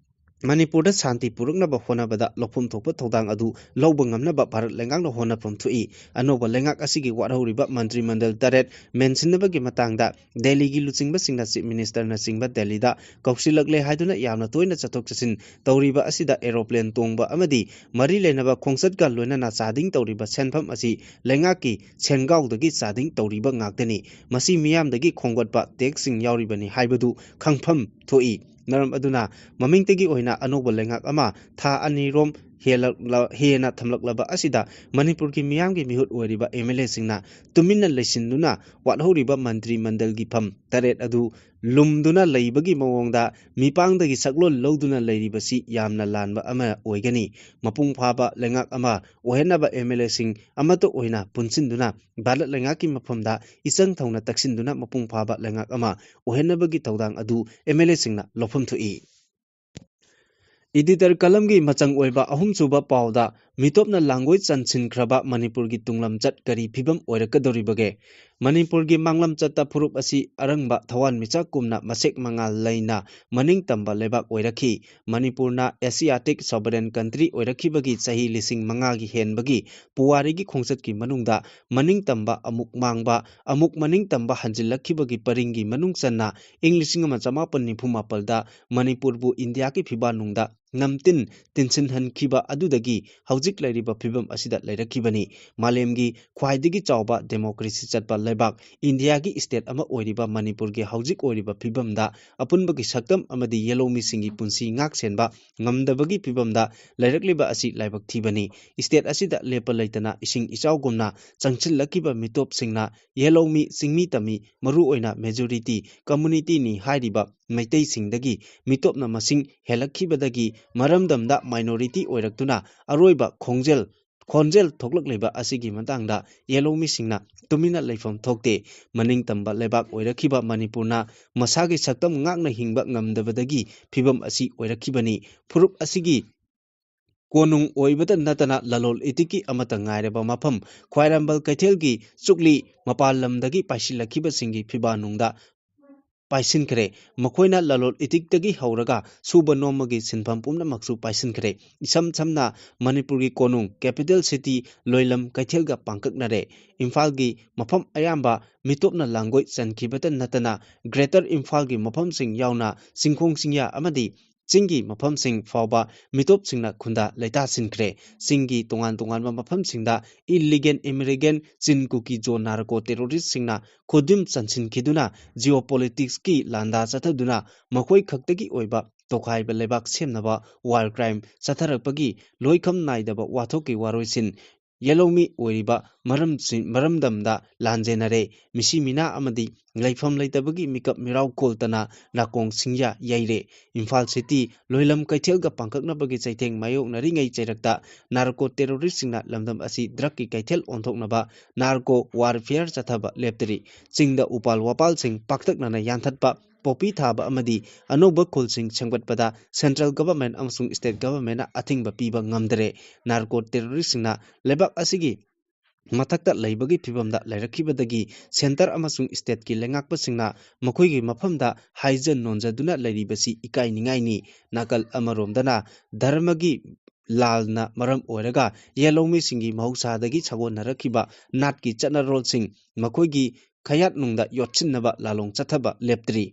ꯃꯅꯤꯄꯨꯔꯗ ꯁꯥꯟꯇꯤ ꯄꯨꯔꯛꯅꯕ ꯍꯣꯠꯅꯕꯗ ꯂꯧꯐꯝ ꯊꯣꯛꯄ ꯊꯧꯗꯥꯡ ꯑꯗꯨ ꯂꯧꯕ ꯉꯝꯅꯕ ꯚꯥꯔꯠ ꯂꯩꯉꯥꯛꯅ ꯍꯣꯠꯅꯐꯝ ꯊꯣꯛꯏ꯫ ꯑꯅꯧꯕ ꯂꯩꯉꯥꯛ ꯑꯁꯤꯒꯤ ꯋꯥꯠꯍꯧꯔꯤꯕ ꯃꯟꯇ꯭ꯔꯤ ꯃꯟꯗꯜ ꯇꯔꯦꯠ ꯃꯦꯟꯁꯤꯟꯅꯕꯒꯤ ꯃꯇꯥꯡꯗ ꯗꯦꯜꯂꯤꯒꯤ ꯂꯨꯆꯤꯡꯕꯁꯤꯡꯅ ꯆꯤꯐ ꯃꯤꯅꯤꯁꯇꯔꯅꯆꯤꯡꯕ ꯗꯦꯜꯂꯤꯗ ꯀꯧꯁꯤꯜꯂꯛꯂꯦ ꯍꯥꯏꯗꯨꯅ ꯌꯥꯝꯅ ꯇꯣꯏꯅ ꯆꯠꯊꯣꯛ ꯆꯠꯁꯤꯟ ꯇꯧꯔꯤꯕ ꯑꯁꯤꯗ ꯑꯦꯔꯣꯄ꯭ꯂꯦꯟ ꯇꯣꯡꯕ ꯑꯃꯗꯤ ꯃꯔꯤ ꯂꯩꯅꯕ ꯈꯣꯡꯆꯠꯀ ꯂꯣꯏꯅꯅ ꯆꯥꯗꯤꯡ ꯇꯧꯔꯤꯕ ꯁꯦꯟꯐꯝ ꯑꯁꯤ ꯂꯩꯉꯥꯛꯀꯤ ꯁꯦꯟꯒꯥꯎꯗꯒꯤ ꯆꯥꯗꯤꯡ ꯇꯧꯔꯤꯕ ꯉꯥꯛꯇꯅꯤ꯫ ꯃꯁꯤ ꯃꯤꯌꯥꯝꯗꯒꯤ ꯈꯣꯝꯒꯠꯄ ꯇꯦꯛꯁꯁꯤꯡ ꯌꯥꯎꯔꯤꯕꯅꯤ ꯍꯥꯏꯕꯗꯨ ꯈꯪꯐꯝ ꯊꯣꯛꯏ꯫ ꯃꯔꯝ ꯑꯗꯨꯅ ꯃꯃꯤꯡꯇꯒꯤ ꯑꯣꯏꯅ ꯑꯅꯧꯕ ꯂꯩꯉꯥꯛ ꯑꯃ ꯊꯥ ꯑꯅꯤꯔꯣꯝ ꯍꯦꯜꯂꯛꯂ-, ꯍꯦꯟꯅ ꯊꯝꯂꯛꯂꯕ ꯑꯁꯤꯗ ꯃꯅꯤꯄꯨꯔꯒꯤ ꯃꯤꯌꯥꯝꯒꯤ ꯃꯤꯍꯨꯠ ꯑꯣꯏꯔꯤꯕ ꯑꯦꯝ ꯑꯦꯜ ꯑꯦꯁꯤꯡꯅ ꯇꯨꯃꯤꯟꯅ ꯂꯩꯁꯤꯟꯗꯨꯅ ꯋꯥꯠꯍꯧꯔꯤꯕ ꯃꯟꯇ꯭ꯔꯤ ꯃꯟꯗꯜꯒꯤ ꯐꯝ ꯇꯔꯦꯠ ꯑꯗꯨ ꯂꯨꯝꯗꯨꯅ ꯂꯩꯕꯒꯤ ꯃꯑꯣꯡꯗ ꯃꯤꯄꯥꯡꯗꯒꯤ ꯁꯛꯂꯣꯟ ꯂꯧꯗꯨꯅ ꯂꯩꯔꯤꯕꯁꯤ ꯌꯥꯝꯅ ꯂꯥꯟꯕ ꯑꯃ ꯑꯣꯏꯒꯅꯤ꯫ ꯃꯄꯨꯡ ꯐꯥꯕ ꯂꯩꯉꯥꯛ ꯑꯃ ꯑꯣꯏꯍꯟꯅꯕ ꯑꯦꯝ ꯑꯦꯜ ꯑꯦꯁꯤꯡ ꯑꯃꯠꯇ ꯑꯣꯏꯅ ꯄꯨꯟꯁꯤꯟꯗꯨꯅ ꯚꯥꯔꯠ ꯂꯩꯉꯥꯛꯀꯤ ꯃꯐꯝꯗ ꯏꯆꯪ ꯊꯧꯅ ꯇꯛꯁꯤꯟꯗꯨꯅ ꯃꯄꯨꯡ ꯐꯥꯕ ꯂꯩꯉꯥꯛ ꯑꯃ ꯑꯣꯏꯍꯟꯅꯕꯒꯤ ꯊꯧꯗꯥꯡ ꯑꯗꯨ ꯑꯦꯝ ꯑꯦꯜ ꯑꯦꯁꯤꯡꯅ ꯂꯧꯐꯝ ꯊꯣꯛꯏ꯫ ꯏꯗꯤꯇꯔ ꯀꯂꯝꯒꯤ ꯃꯆꯪ ꯑꯣꯏꯕ ꯑꯍꯨꯝꯁꯨꯕ ꯄꯥꯎꯗ ꯃꯤꯇꯣꯞꯅ ꯂꯥꯡꯒꯣꯏ ꯆꯟꯁꯤꯟꯈ꯭ꯔꯕ ꯃꯅꯤꯄꯨꯔꯒꯤ ꯇꯨꯡꯂꯝꯆꯠ ꯀꯔꯤ ꯐꯤꯕꯝ ꯑꯣꯏꯔꯛꯀꯗꯧꯔꯤꯕꯒꯦ? ꯃꯅꯤꯄꯨꯔꯒꯤ ꯃꯥꯡꯂꯝꯆꯠꯇ ꯐꯨꯔꯨꯞ ꯑꯁꯤ ꯑꯔꯪꯕ ꯊꯋꯥꯟꯃꯤꯆꯥꯛ ꯀꯨꯝꯅ ꯃꯁꯦꯛ ꯃꯉꯥꯜ ꯂꯩꯅ ꯃꯅꯤꯡ ꯇꯝꯕ ꯂꯩꯕꯥꯛ ꯑꯣꯏꯔꯛꯈꯤ꯫ ꯃꯅꯤꯄꯨꯔꯅ ꯑꯦꯁꯤꯌꯥꯇꯤꯛ ꯁꯣꯚꯔꯦꯟ ꯀꯟꯇ꯭ꯔꯤ ꯑꯣꯏꯔꯛꯈꯤꯕꯒꯤ ꯆꯍꯤ ꯂꯤꯁꯤꯡ ꯃꯉꯥꯒꯤ ꯍꯦꯟꯕꯒꯤ ꯄꯨꯋꯥꯔꯤꯒꯤ ꯈꯣꯡꯆꯠꯀꯤ ꯃꯅꯨꯡꯗ ꯃꯅꯤꯡ ꯇꯝꯕ ꯑꯃꯨꯛ ꯃꯥꯡꯕ, ꯑꯃꯨꯛ ꯃꯅꯤꯡ ꯇꯝꯕ ꯍꯟꯖꯤꯜꯂꯛꯈꯤꯕꯒꯤ ꯄꯔꯤꯡꯒꯤ ꯃꯅꯨꯡ ꯆꯟꯅ ꯏꯪ ꯂꯤꯁꯤꯡ ꯑꯃ ꯆꯃꯥꯄꯟ ꯅꯤꯐꯨ ꯃꯥꯄꯜꯗ ꯃꯅꯤꯄꯨꯔꯕꯨ ꯏꯟꯗꯤꯌꯥꯒꯤ ꯐꯤꯕꯥꯜꯅꯨꯡꯗ ꯅꯝꯇꯤꯟ ꯇꯤꯟꯁꯤꯟꯍꯟꯈꯤꯕ ꯑꯗꯨꯗꯒꯤ ꯍꯧꯖꯤꯛ ꯂꯩꯔꯤꯕ ꯐꯤꯕꯝ ꯑꯁꯤꯗ ꯂꯩꯔꯛꯈꯤꯕꯅꯤ꯫ ꯃꯥꯂꯦꯝꯒꯤ ꯈ꯭ꯋꯥꯏꯗꯒꯤ ꯆꯥꯎꯕ ꯗꯦꯃꯣꯀ꯭ꯔꯦꯁꯤ ꯆꯠꯄ ꯂꯩꯕꯥꯛ ꯏꯟꯗꯤꯌꯥꯒꯤ ꯁ꯭ꯇꯦꯠ ꯑꯃ ꯑꯣꯏꯔꯤꯕ ꯃꯅꯤꯄꯨꯔꯒꯤ ꯍꯧꯖꯤꯛ ꯑꯣꯏꯔꯤꯕ ꯐꯤꯕꯝꯗ ꯑꯄꯨꯟꯕꯒꯤ ꯁꯛꯇꯝ ꯑꯃꯗꯤ ꯌꯦꯜꯍꯧꯃꯤꯁꯤꯡꯒꯤ ꯄꯨꯟꯁꯤ ꯉꯥꯛ ꯁꯦꯟꯕ ꯉꯝꯗꯕꯒꯤ ꯐꯤꯕꯝꯗ ꯂꯩꯔꯛꯂꯤꯕ ꯑꯁꯤ ꯂꯥꯏꯕꯛ ꯊꯤꯕꯅꯤ꯫ ꯁ꯭ꯇꯦꯠ ꯑꯁꯤꯗ ꯂꯦꯞꯄ ꯂꯩꯇꯅ ꯏꯁꯤꯡ ꯏꯆꯥꯎꯒꯨꯝꯅ ꯆꯪꯁꯤꯜꯂꯛꯈꯤꯕ ꯃꯤꯇꯣꯞꯁꯤꯡꯅ ꯌꯦꯜꯍꯧꯃꯤ, ꯆꯤꯡꯃꯤ ꯇꯝꯃꯤ, ꯃꯔꯨꯑꯣꯏꯅ ꯃꯦꯖꯣꯔꯤꯇꯤ ꯀꯝꯃꯨꯅꯤꯇꯤꯅꯤ ꯍꯥꯏꯔꯤꯕ ꯃꯩꯇꯩꯁꯤꯡꯗꯒꯤ ꯃꯤꯇꯣꯞꯅ ꯃꯁꯤꯡ ꯍꯦꯜꯂꯛꯈꯤꯕꯗꯒꯤ ꯃꯔꯝꯗꯝꯗ ꯃꯥꯏꯅꯣꯔꯤꯇꯤ ꯑꯣꯏꯔꯛꯇꯨꯅ ꯑꯔꯣꯏꯕ ꯈꯣꯡꯖꯦꯜ, ꯈꯣꯟꯖꯦꯜ ꯊꯣꯛꯂꯛꯂꯤꯕ ꯑꯁꯤꯒꯤ ꯃꯇꯥꯡꯗ ꯌꯦꯜꯍꯧꯃꯤꯁꯤꯡꯅ ꯇꯨꯃꯤꯟꯅ ꯂꯩꯐꯝ ꯊꯣꯛꯇꯦ꯫ ꯃꯅꯤꯡꯇꯝꯕ ꯂꯩꯕꯥꯛ ꯑꯣꯏꯔꯛꯈꯤꯕ ꯃꯅꯤꯄꯨꯔꯅ ꯃꯁꯥꯒꯤ ꯁꯛꯇꯝ ꯉꯥꯛꯅ ꯍꯤꯡꯕ ꯉꯝꯗꯕꯗꯒꯤ ꯐꯤꯕꯝ ꯑꯁꯤ ꯑꯣꯏꯔꯛꯈꯤꯕꯅꯤ꯫ ꯐꯨꯔꯨꯞ ꯑꯁꯤꯒꯤ ꯀꯣꯅꯨꯡ ꯑꯣꯏꯕꯇ ꯅꯠꯇꯅ ꯂꯂꯣꯜ ꯏꯇꯤꯛꯀꯤ ꯑꯃꯠꯇ ꯉꯥꯏꯔꯕ ꯃꯐꯝ ꯈ꯭ꯋꯥꯏꯔꯝꯕꯟ ꯀꯩꯊꯦꯜꯒꯤ ꯆꯨꯛꯂꯤ ꯃꯄꯥꯟ ꯂꯝꯗꯒꯤ ꯄꯥꯏꯁꯤꯜꯂꯛꯈꯤꯕꯁꯤꯡꯒꯤ ꯐꯤꯕꯥꯜꯅꯨꯡꯗ ꯄꯥꯏꯁꯤꯟꯈ꯭ꯔꯦ꯫ ꯃꯈꯣꯏꯅ ꯂꯂꯣꯟ ꯏꯇꯤꯛꯇꯒꯤ ꯍꯧꯔꯒ ꯁꯨꯕ ꯅꯣꯝꯕꯒꯤ ꯁꯤꯟꯐꯝ ꯄꯨꯝꯅꯃꯛꯁꯨ ꯄꯥꯏꯁꯤꯟꯈ꯭ꯔꯦ꯫ ꯏꯁꯝ ꯁꯝꯅ ꯃꯅꯤꯄꯨꯔꯒꯤ ꯀꯣꯅꯨꯡ capital city ꯂꯣꯏꯂꯝ ꯀꯩꯊꯦꯜꯒ ꯄꯥꯡꯀꯛꯅꯔꯦ꯫ ꯏꯝꯐꯥꯜꯒꯤ ꯃꯐꯝ ꯑꯌꯥꯝꯕ ꯃꯤꯇꯣꯞꯅ ꯂꯥꯡꯒꯣꯏ ꯆꯟꯈꯤꯕꯇ ꯅꯠꯇꯅ Greater ꯏꯝꯐꯥꯜꯒꯤ ꯃꯐꯝꯁꯤꯡ ꯌꯥꯎꯅ ꯆꯤꯡꯈꯣꯡ ꯆꯤꯡꯌꯥ ꯑꯃꯗꯤ ꯆꯤꯡꯒꯤ ꯃꯐꯝꯁꯤꯡ ꯐꯥꯎꯕ ꯃꯤꯇꯣꯞꯁꯤꯡꯅ ꯈꯨꯟꯗꯥ ꯂꯩꯇꯥꯁꯤꯟꯈ꯭ꯔꯦ꯫ ꯆꯤꯡꯒꯤ ꯇꯣꯉꯥꯟ ꯇꯣꯉꯥꯟꯕ ꯃꯐꯝꯁꯤꯡꯗ illegal immigrant ꯆꯤꯟ ꯀꯨꯀꯤ ꯖꯣ narco terroristꯁꯤꯡꯅ ꯈꯨꯗꯨꯝ ꯆꯟꯁꯤꯟꯈꯤꯗꯨꯅ geopoliticsꯀꯤ ꯂꯥꯟꯗꯥ ꯆꯠꯊꯗꯨꯅ ꯃꯈꯣꯏ ꯈꯛꯇꯒꯤ ꯑꯣꯏꯕ ꯇꯣꯈꯥꯏꯕ ꯂꯩꯕꯥꯛ ꯁꯦꯝꯅꯕ war crime ꯆꯠꯊꯔꯛꯄꯒꯤ ꯂꯣꯏꯈꯝ ꯅꯥꯏꯗꯕ ꯋꯥꯊꯣꯛꯀꯤ ꯋꯥꯔꯣꯏꯁꯤꯟ ꯌꯦꯜꯍꯧꯃꯤ ꯑꯣꯏꯔꯤꯕ ꯃꯔꯝꯁꯤꯡ, ꯃꯔꯝꯗꯝꯗ ꯂꯥꯟꯖꯦꯟꯅꯔꯦ꯫ ꯃꯤꯁꯤ ꯃꯤꯅꯥ ꯑꯃꯗꯤ ꯂꯩꯐꯝ ꯂꯩꯇꯕꯒꯤ ꯃꯤꯀꯞ ꯃꯤꯔꯥꯎ ꯀꯣꯜꯇꯅ ꯅꯥꯀꯣꯡ ꯁꯤꯡꯌꯥ ꯌꯩꯔꯦ꯫ ꯏꯝꯐꯥꯜ city ꯂꯣꯏꯂꯝ ꯀꯩꯊꯦꯜꯒ ꯄꯥꯡꯀꯛꯅꯕꯒꯤ ꯆꯩꯊꯦꯡ ꯃꯥꯌꯣꯛꯅꯔꯤꯉꯩ ꯆꯩꯔꯛꯇ narco terroristꯁꯤꯡꯅ ꯂꯝꯗꯝ ꯑꯁꯤ drugꯀꯤ ꯀꯩꯊꯦꯜ ꯑꯣꯟꯊꯣꯛꯅꯕ narco warfare ꯆꯠꯊꯕ ꯂꯦꯞꯇꯔꯤ꯫ ꯆꯤꯡꯗ ꯎꯄꯥꯜ ꯋꯥꯄꯥꯜꯁꯤꯡ ꯄꯥꯛꯇꯛꯅꯅ ꯌꯥꯟꯊꯠꯄ, poppy ꯊꯥꯕ ꯑꯃꯗꯤ ꯑꯅꯧꯕ ꯈꯨꯜꯁꯤꯡ ꯁꯦꯝꯒꯠꯄꯗ central government ꯑꯃꯁꯨꯡ state governmentꯅ ꯑꯊꯤꯡꯕ ꯄꯤꯕ ꯉꯝꯗꯔꯦ꯫ Narco terroristꯁꯤꯡꯅ ꯂꯩꯕꯥꯛ ꯑꯁꯤꯒꯤ ꯃꯊꯛꯇ ꯂꯩꯕꯒꯤ ꯐꯤꯚꯝꯗ ꯂꯩꯔꯛꯈꯤꯕꯗꯒꯤ centre ꯑꯃꯁꯨꯡ stateꯀꯤ ꯂꯩꯉꯥꯛꯄꯁꯤꯡꯅ ꯃꯈꯣꯏꯒꯤ ꯃꯐꯝꯗ ꯍꯥꯏꯖ ꯅꯣꯟꯖꯗꯨꯅ ꯂꯩꯔꯤꯕꯁꯤ ꯏꯀꯥꯏꯅꯤꯡꯉꯥꯏꯅꯤ꯫ ꯅꯥꯀꯜ ꯑꯃꯔꯣꯝꯗꯅ ꯙꯔꯃꯒꯤ ꯂꯥꯜꯅ ꯃꯔꯝ ꯑꯣꯏꯔꯒ ꯌꯦꯜꯍꯧꯃꯤꯁꯤꯡꯒꯤ ꯃꯍꯧꯁꯥꯗꯒꯤ ꯁꯥꯒꯣꯟꯅꯔꯛꯈꯤꯕ ꯅꯥꯠꯀꯤ ꯆꯠꯅꯔꯣꯜꯁꯤꯡ ꯃꯈꯣꯏꯒꯤ ꯈꯌꯥꯠꯅꯨꯡꯗ ꯌꯣꯠꯁꯤꯟꯅꯕ ꯂꯥꯂꯣꯡ ꯆꯠꯊꯕ ꯂꯦꯞꯇ꯭ꯔꯤ꯫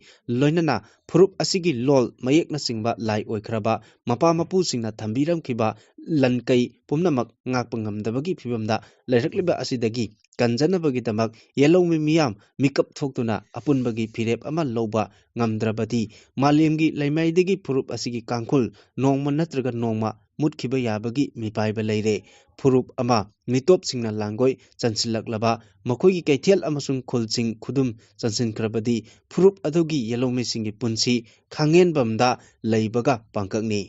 ꯂꯣꯏꯅꯅ ꯐꯨꯔꯨꯞ ꯑꯁꯤꯒꯤ ꯂꯣꯜ ꯃꯌꯦꯛꯅꯆꯤꯡꯕ ꯂꯥꯏ ꯑꯣꯏꯈ꯭ꯔꯕ ꯃꯄꯥ ꯃꯄꯨꯁꯤꯡꯅ ꯊꯝꯕꯤꯔꯝꯈꯤꯕ ꯂꯟꯀꯩ ꯄꯨꯝꯅꯃꯛ ꯉꯥꯛꯄ ꯉꯝꯗꯕꯒꯤ ꯐꯤꯚꯝꯗ ꯂꯩꯔꯛꯂꯤꯕ ꯑꯁꯤꯗꯒꯤ ꯀꯟꯖꯅꯕꯒꯤꯗꯃꯛ ꯌꯦꯜꯍꯧꯃꯤ ꯃꯤꯌꯥꯝ ꯃꯤꯀꯞ ꯊꯣꯛꯇꯨꯅ ꯑꯄꯨꯟꯕꯒꯤ ꯐꯤꯔꯦꯞ ꯑꯃ ꯂꯧꯕ ꯉꯝꯗ꯭ꯔꯕꯗꯤ ꯃꯥꯂꯦꯝꯒꯤ ꯂꯩꯃꯥꯏꯗꯒꯤ ꯐꯨꯔꯨꯞ ꯑꯁꯤꯒꯤ ꯀꯥꯡꯈꯨꯜ ꯅꯣꯡꯃ ꯅꯠꯇ꯭ꯔꯒ ꯅꯣꯡꯃ ꯃꯨꯠꯈꯤꯕ ꯌꯥꯕꯒꯤ ꯃꯤꯄꯥꯏꯕ ꯂꯩꯔꯦ꯫ ꯐꯨꯔꯨꯞ ꯑꯃ ꯃꯤꯇꯣꯞꯁꯤꯡꯅ ꯂꯥꯡꯒꯣꯏ ꯆꯟꯁꯤꯜꯂꯛꯂꯕ ꯃꯈꯣꯏꯒꯤ ꯀꯩꯊꯦꯜ ꯑꯃꯁꯨꯡ ꯈꯨꯜꯁꯤꯡ ꯈꯨꯗꯨꯝ ꯆꯟꯁꯤꯟꯈ꯭ꯔꯕꯗꯤ ꯐꯨꯔꯨꯞ ꯑꯗꯨꯒꯤ ꯌꯦꯜꯍꯧꯃꯤꯁꯤꯡꯒꯤ ꯄꯨꯟꯁꯤ ꯈꯥꯡꯍꯦꯟꯕꯝꯗ ꯂꯩꯕꯒ ꯄꯥꯡꯀꯛꯅꯤ꯫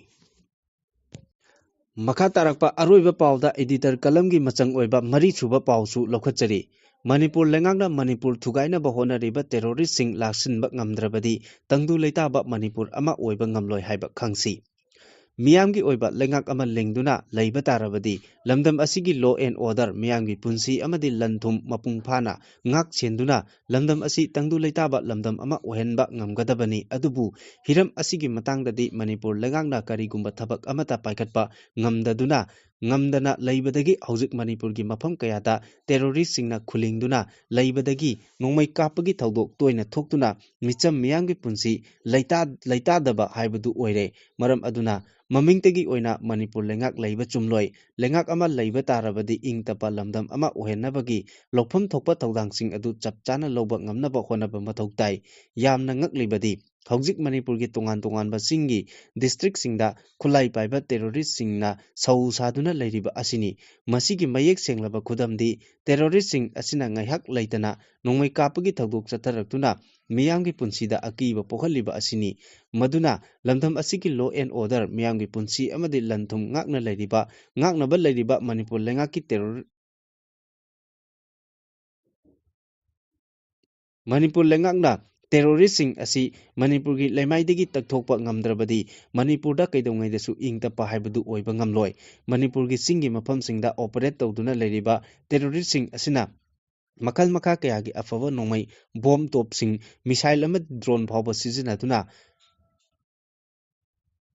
ꯃꯈꯥ ꯇꯥꯔꯛꯄ ꯑꯔꯣꯏꯕ ꯄꯥꯎꯗ editor columnꯒꯤ ꯃꯆꯪ ꯑꯣꯏꯕ ꯃꯔꯤꯁꯨꯕ ꯄꯥꯎꯁꯨ ꯂꯧꯈꯠꯆꯔꯤ꯫ ꯃꯅꯤꯄꯨꯔ ꯂꯩꯉꯥꯛꯅ ꯃꯅꯤꯄꯨꯔ ꯊꯨꯒꯥꯏꯅꯕ ꯍꯣꯠꯅꯔꯤꯕ terroristꯁꯤꯡ ꯂꯥꯛꯁꯤꯟꯕ ꯉꯝꯗ꯭ꯔꯕꯗꯤ ꯇꯪꯗꯨ ꯂꯩꯇꯥꯕ ꯃꯅꯤꯄꯨꯔ ꯑꯃ ꯑꯣꯏꯕ ꯉꯝꯂꯣꯏ ꯍꯥꯏꯕ ꯈꯪꯁꯤ꯫ ꯃꯤꯌꯥꯝꯒꯤ ꯑꯣꯏꯕ ꯂꯩꯉꯥꯛ ꯑꯃ ꯂꯤꯡꯗꯨꯅ ꯂꯩꯕ ꯇꯥꯔꯕꯗꯤ ꯂꯝꯗꯝ ꯑꯁꯤꯒꯤ law and order, ꯃꯤꯌꯥꯝꯒꯤ ꯄꯨꯟꯁꯤ ꯑꯃꯗꯤ ꯂꯟ ꯊꯨꯝ ꯃꯄꯨꯡ ꯐꯥꯅ ꯉꯥꯛ ꯁꯦꯟꯗꯨꯅ ꯂꯝꯗꯝ ꯑꯁꯤ ꯇꯪꯗꯨ ꯂꯩꯇꯥꯕ ꯂꯝꯗꯝ ꯑꯃ ꯑꯣꯏꯍꯟꯕ ꯉꯝꯒꯗꯕꯅꯤ꯫ ꯑꯗꯨꯕꯨ ꯍꯤꯔꯝ ꯑꯁꯤꯒꯤ ꯃꯇꯥꯡꯗꯗꯤ ꯃꯅꯤꯄꯨꯔ ꯂꯩꯉꯥꯛꯅ ꯀꯔꯤꯒꯨꯝꯕ ꯊꯕꯛ ꯑꯃꯠꯇ ꯄꯥꯏꯈꯠꯄ ꯉꯝꯗꯗꯨꯅ, ꯉꯝꯗꯅ ꯂꯩꯕꯗꯒꯤ ꯍꯧꯖꯤꯛ ꯃꯅꯤꯄꯨꯔꯒꯤ ꯃꯐꯝ ꯀꯌꯥꯗ terroristꯁꯤꯡꯅ ꯈꯨꯂꯤꯡꯗꯨꯅ ꯂꯩꯕꯗꯒꯤ ꯅꯣꯡꯃꯩ ꯀꯥꯞꯄꯒꯤ ꯊꯧꯗꯣꯛ ꯇꯣꯏꯅ ꯊꯣꯛꯇꯨꯅ ꯃꯤꯆꯝ ꯃꯤꯌꯥꯝꯒꯤ ꯄꯨꯟꯁꯤ ꯂꯩꯇꯥ-, ꯂꯩꯇꯥꯗꯕ ꯍꯥꯏꯕꯗꯨ ꯑꯣꯏꯔꯦ꯫ ꯃꯔꯝ ꯑꯗꯨꯅ ꯃꯃꯤꯡꯇꯒꯤ ꯑꯣꯏꯅ ꯃꯅꯤꯄꯨꯔ ꯂꯩꯉꯥꯛ ꯂꯩꯕ ꯆꯨꯝꯂꯣꯏ꯫ ꯂꯩꯉꯥꯛ ꯑꯃ ꯂꯩꯕ ꯇꯥꯔꯕꯗꯤ ꯏꯪ ꯇꯞꯄ ꯂꯝꯗꯝ ꯑꯃ ꯑꯣꯏꯍꯟꯅꯕꯒꯤ ꯂꯧꯐꯝ ꯊꯣꯛꯄ ꯊꯧꯗꯥꯡꯁꯤꯡ ꯑꯗꯨ ꯆꯞ ꯆꯥꯅ ꯂꯧꯕ ꯉꯝꯅꯕ ꯍꯣꯠꯅꯕ ꯃꯊꯧ ꯇꯥꯏ꯫ ꯌꯥꯝꯅ ꯉꯛꯂꯤꯕꯗꯤ ꯍꯧꯖꯤꯛ ꯃꯅꯤꯄꯨꯔꯒꯤ ꯇꯣꯉꯥꯟ ꯇꯣꯉꯥꯟꯕ ꯆꯤꯡꯒꯤ districtꯁꯤꯡꯗ ꯈꯨꯠꯂꯥꯏ ꯄꯥꯏꯕ terroristꯁꯤꯡꯅ ꯁꯧ ꯁꯥꯗꯨꯅ ꯂꯩꯔꯤꯕ ꯑꯁꯤꯅꯤ꯫ ꯃꯁꯤꯒꯤ ꯃꯌꯦꯛ ꯁꯦꯡꯂꯕ ꯈꯨꯗꯝꯗꯤ terroristꯁꯤꯡ ꯑꯁꯤꯅ ꯉꯥꯏꯍꯥꯛ ꯂꯩꯇꯅ ꯅꯣꯡꯃꯩ ꯀꯥꯞꯄꯒꯤ ꯊꯧꯗꯣꯛ ꯆꯠꯊꯔꯛꯇꯨꯅ ꯃꯤꯌꯥꯝꯒꯤ ꯄꯨꯟꯁꯤꯗ ꯑꯀꯤꯕ ꯄꯣꯛꯍꯜꯂꯤꯕ ꯑꯁꯤꯅꯤ꯫ ꯃꯗꯨꯅ ꯂꯝꯗꯝ ꯑꯁꯤꯒꯤ law and order, ꯃꯤꯌꯥꯝꯒꯤ ꯄꯨꯟꯁꯤ ꯑꯃꯗꯤ ꯂꯟ ꯊꯨꯝ ꯉꯥꯛꯅ ꯂꯩꯔꯤꯕ, ꯉꯥꯛꯅꯕ ꯂꯩꯔꯤꯕ ꯃꯅꯤꯄꯨꯔ ꯂꯩꯉꯥꯛꯀꯤ terror-, ꯃꯅꯤꯄꯨꯔ ꯂꯩꯉꯥꯛꯅ terroristꯁꯤꯡ ꯑꯁꯤ ꯃꯅꯤꯄꯨꯔꯒꯤ ꯂꯩꯃꯥꯏꯗꯒꯤ ꯇꯛꯊꯣꯛꯄ ꯉꯝꯗ꯭ꯔꯕꯗꯤ ꯃꯅꯤꯄꯨꯔꯗ ꯀꯩꯗꯧꯉꯩꯗꯁꯨ ꯏꯪ ꯇꯞꯄ ꯍꯥꯏꯕꯗꯨ ꯑꯣꯏꯕ ꯉꯝꯂꯣꯏ꯫ ꯃꯅꯤꯄꯨꯔꯒꯤ ꯆꯤꯡꯒꯤ ꯃꯐꯝꯁꯤꯡꯗ operate ꯇꯧꯗꯨꯅ ꯂꯩꯔꯤꯕ terroristꯁꯤꯡ ꯑꯁꯤꯅ ꯃꯈꯜ ꯃꯈꯥ ꯀꯌꯥꯒꯤ ꯑꯐꯕ ꯅꯣꯡꯃꯩ, bomb ꯇꯣꯞꯁꯤꯡ, missile ꯑꯃꯗꯤ drone ꯐꯥꯎꯕ ꯁꯤꯖꯤꯟꯅꯗꯨꯅ